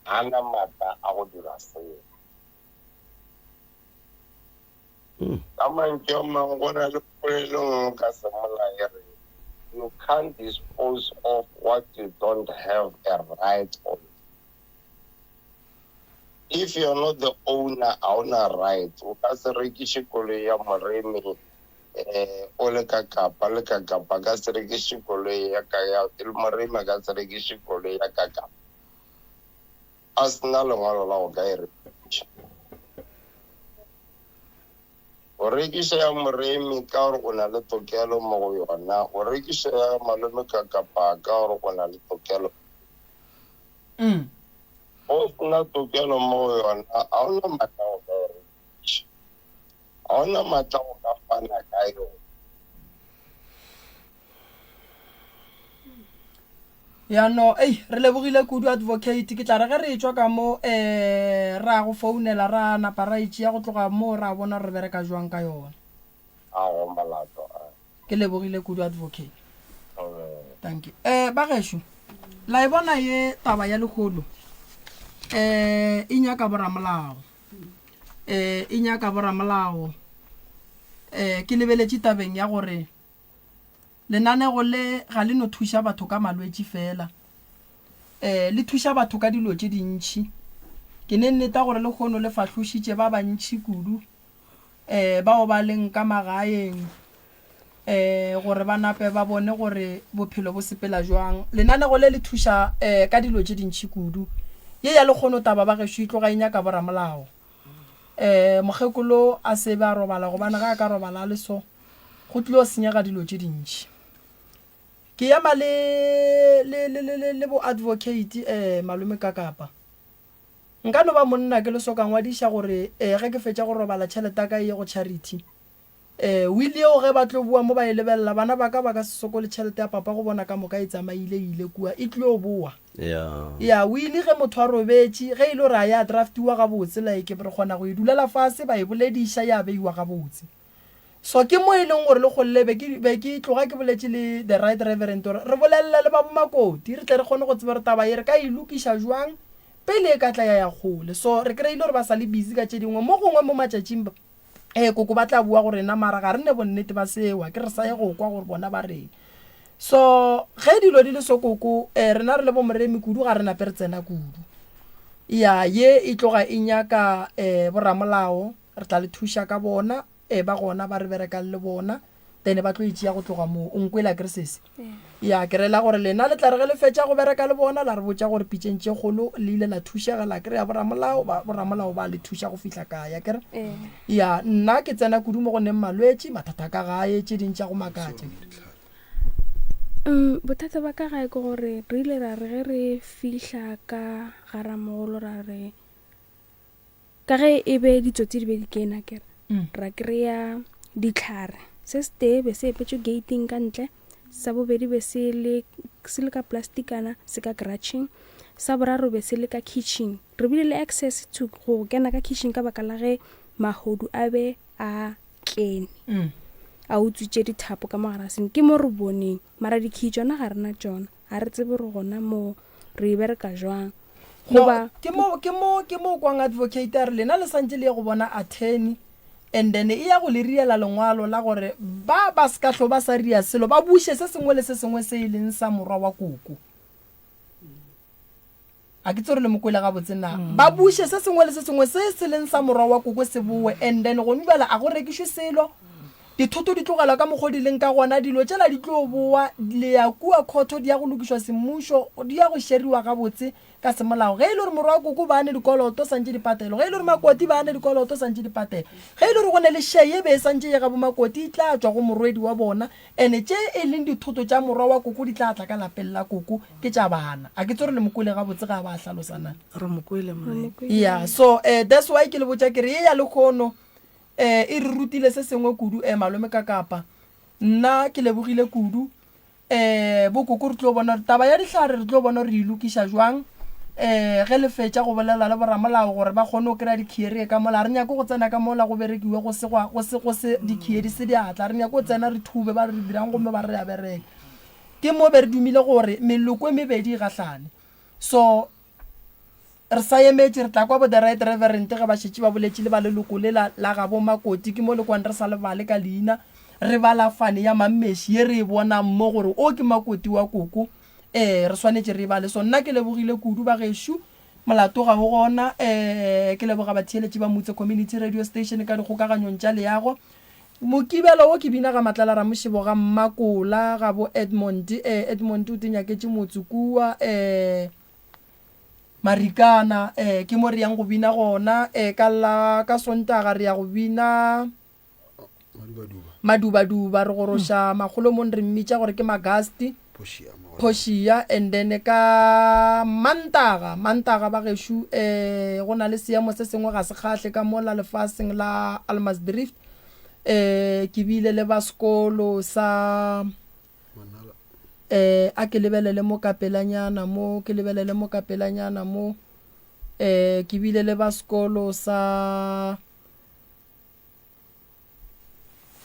ga na maatla a go dira seo. Ka mantšu a mangwe, go na le polelo nngwe ka semolao e reng, You can't dispose of what you don't have a right on. If you're not the owner, ga o na right. O ka se rekiše koloi ya moremi eh, o le ka Kapa, le ka Kapa ka se rekiše koloi ya ka ya moremi a ka se rekiše koloi ya ka Kapa a se na lengwalo la go ka e rekiša. O rekiša ya moremi ka gore o na le tokelo mo go yona, o rekiša ya malome ka Kapa ka gore o na le tokelo. O se na tokelo mo go yona, ga o na matla go ka e rekiša. Ga o na matla go ka fana ka yona. Ya no, ei, re lebogile kudu advocate. Ke tla re ge re etšwa ka mo um ra go founela ra napa ra e tšea go tloga moo ra bona gore re bereka jwang ka yona. A go molato a. Ke lebogile kudu advocate. Amen. Thank you. Eh ba gešo, la e bona ye taba ya lehono eh e nyaka boramolao. Eh e nyaka boramolao. Eh ke lebeletše tabeng ya gore Lenanego le ga le no thuša batho ka malwetši feela. E, le thuša batho ka dilo tše dintši. Ke ne nneta gore lehono le fahlošitše ba bantši kudu, e, bao ba leng ka magaeng, e, gore ba nape ba bone gore bophelo bo sepela jwang. Lenanego le le thuša, e, ka dilo tše dintši kudu. Ye ya lekgono taba ba gešo e tloga e nyaka boramolao. E, mokgekolo a se be a robala gobane ge a ka robala a le so, go tlilo senyega dilo tše dintši. Ke ema le, le, le, le, le, le bo advocate, eh, malome Kakapa. Nka no ba monna ke le so ka ngwadiša gore, eh, ge ke fetša go robala tšhelete ya ka e ye go charity. Eh, will yeo ge ba tlo boa mo ba e lebelela, bana ba ka ba ka se sokole tšhelete ya papa go bona ka moka e tsamaile e ile kua, e tlilo boa. Yeah. Ya, will ge motho a robetše, ge e le gore ga ya draftiwa gabotse, like re kgona go e dulela fase ba e bolediša ya beiwa gabotse. So ke mo e leng gore le kgolle be ke, be ke tloga ke boletše le the right reverend gore re bolelele le ba bomakoti re tle re kgone go tseba gore taba ye re ka e lokiša jwang pele e ka tla ya ya kgole. So re kry-ile gore ba sa le busy ka tše dingwe. Mo gongwe mo matšatšing ee koko ba tla bua go rena mara ga re ne bonnete ba seo, ke re sa ye go kwa gore bona ba reng. So ge dilo di le so koko, eh, rena re le bo Moremi kudu ga re nape re tsena kudu. Ya ye e tloga e nyaka eh boramolao. Re tla le thuša ka bona, ee, ba gona ba re berekang le bona. Then ba tlo e tšea go tloga moo. O nkwele akere sesi? Ya, ke rela gore lena le tla re ge le fetša go bereka le bona la re botša gore pitšeng tše kgolo le ile la thušega la kry-a boramolao, ba, boramolao ba le thuša go fihla kae, akere? Ya, nna ke tsena kudu mo go neng malwetši, mathata a ka gae, tše ding tša go makatša. Um, bothata ba ka gae ke gore re ile ra re ge re fihla ka ga ramogolo ra re ka ge e be ditsotsi di be di kena kere mm. ra kry-a ditlhare se setee be se epetšwe gating ka ntle sa bobedi be se le se le ka plasticana se ka gratching sa boraro be se le ka kitchen re bile le access to go kena ka kitchen ka baka la ge mahodu a be a kene mm. a utswitše dithapo ka mogaraseng ke mo re boneng mara dikhi tsona ga rena tsona Ga re tsebe gore gona moo re e bereka jwang. No, Goba. ke mo, ke mo, ke mo kwang advocate a re lena le santše le ye go bona attorney and then e ya go le riela lengwalo la gore ba ba se ka hlo ba sa ria selo, ba buše se sengwe le se sengwe se e leng sa morwa wa koko. A ke tsebe gore le mo kwele gabotse na. Ba buše se sengwe le se sengwe se se leng sa morwa wa koko se bowe and then gone bjale a go rekišwe selo. Dithoto di tlogelwa ka mokgo di leng ka gona, dilo tšela di tlo bowa, le ya kua khotho di ya go lokišwa semmušo, di ya go šeriwa gabotse ka semolao. Ge e le gore morwa wa koko ba ne dikoloto santše di patelwe, ge e le gore makoti ba ne dikoloto santše di patelwe, ge e le gore go ne le share ye be e santše ye ga bomakoti e tla tšwa go morwedi wa bona Ene tše e leng dithoto tša morwa wa koko di tla tla ka lapeng la koko, ke tša bana. A ke tsore le mo kwele gabotse ge a ba a hlalosa na? Re mo kwele, Morena. Ya, so eh, that's why ke le botša ke re ye ya lekhono eh, e re rutile se sengwe kudu eh, malome ka kapa. Nna ke lebogile kudu eh, bo koko re tlo bona taba ya dihlare re tlo bona re e lokiša jwang eh, ge le fetša go bolela le boramolao gore ba kgone go kry-a dikhiere ka mola. Ga re nyake go tsena ka mola go berekiwe go se gwa, go se, go se dikhiedi se diatla. Re nyake go tsena re thube ba re re dirang gomme ba re re a bereka. Ke mo be re dumile gore meloko e mebedi e gahlane. So re sa emetše, re tla kwa bo the right reverend ge ba šetše ba boletše le ba leloko lela la gabo Makoti. Ke mo le kwang re sa le bale ka leina, re bala fane ya Mammeši ye re e bonang mo gore o ke Makoti wa koko. Ee, re swanetše re e bale. So nna ke lebogile kudu bagešo, molato ga o gona. Ee, ke leboga batheeletši ba Mutse Community Radio Station ka dikgokaganyong tša leago. Mokibelo wo ke bina ga Matlala Ramošebo ga Mmakola ga bo Edmond. Ee, Edmond o tinyaketše motse kua, ee, Marikana. Ee, ke mo re yang go bina gona. Ee, ka la, ka Sontaga re ya go bina. Madubaduba re goroša makgolomong re mmitša gore ke Magasti Phošia and then ka Mantaga Mantaga ba gešo um go na le seemo se sengwe ga se kgahle ka mola lefaseng la Almasdrift um ke bile le ba sekolo sa um a ke lebelele mo ka pelanyana mo ke lebelele mo ka pelanyana mo um ke bile le ba sekolo sa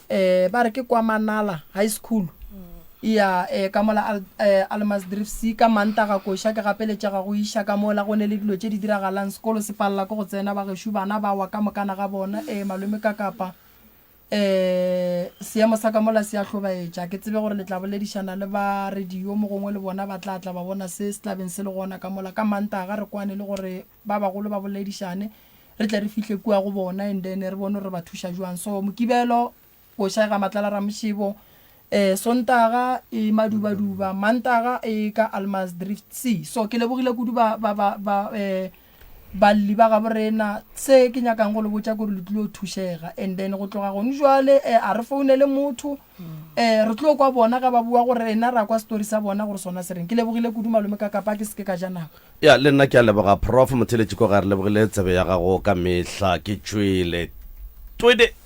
eh ba re ke kwa Manala High School ya eh ka mola Al, eh, Almasdrift C ka Mantaga koša ke gapeletšega go iša ka mola go ne le dilo tše di diragalang sekolo se palela ke go tsena bagešo bana ba wa ka mokana ga bona eh malome ka kapa eh seemo sa ka mola se a hlobaetša ke tsebe gore le tla boledišana le ba radio mo gongwe le bona ba tla tla ba bona se se tlabeng se le gona ka mola ka Mantaga re kwane le gore ba bagolo ba boledišane re tle re fihle kua go bona and then re bone gore re ba thuša jwang. So Mokibelo koša e ga Matlala Ramošebo, eh, Sontaga e Madubaduba, Mantaga e ka Almasdrift C. So ke lebogile kudu ba, ba, ba, ba, eh, balli ba gabo rena. Se ke nyakang go le botša ke gore le tlilo thušega and then go tloga gone jwale eh, a re founele motho eh, re tlo kwa bona ga ba bua gore rena ra kwa story sa bona gore sona se reng. Ke lebogile kudu malome ka kapa ke se ke ka ja nako. Ya, le nna ke a leboga, Prof. Motheeletši ko ga re lebogile tsebe ya gago ka mehla. Ke tšwele. Twede!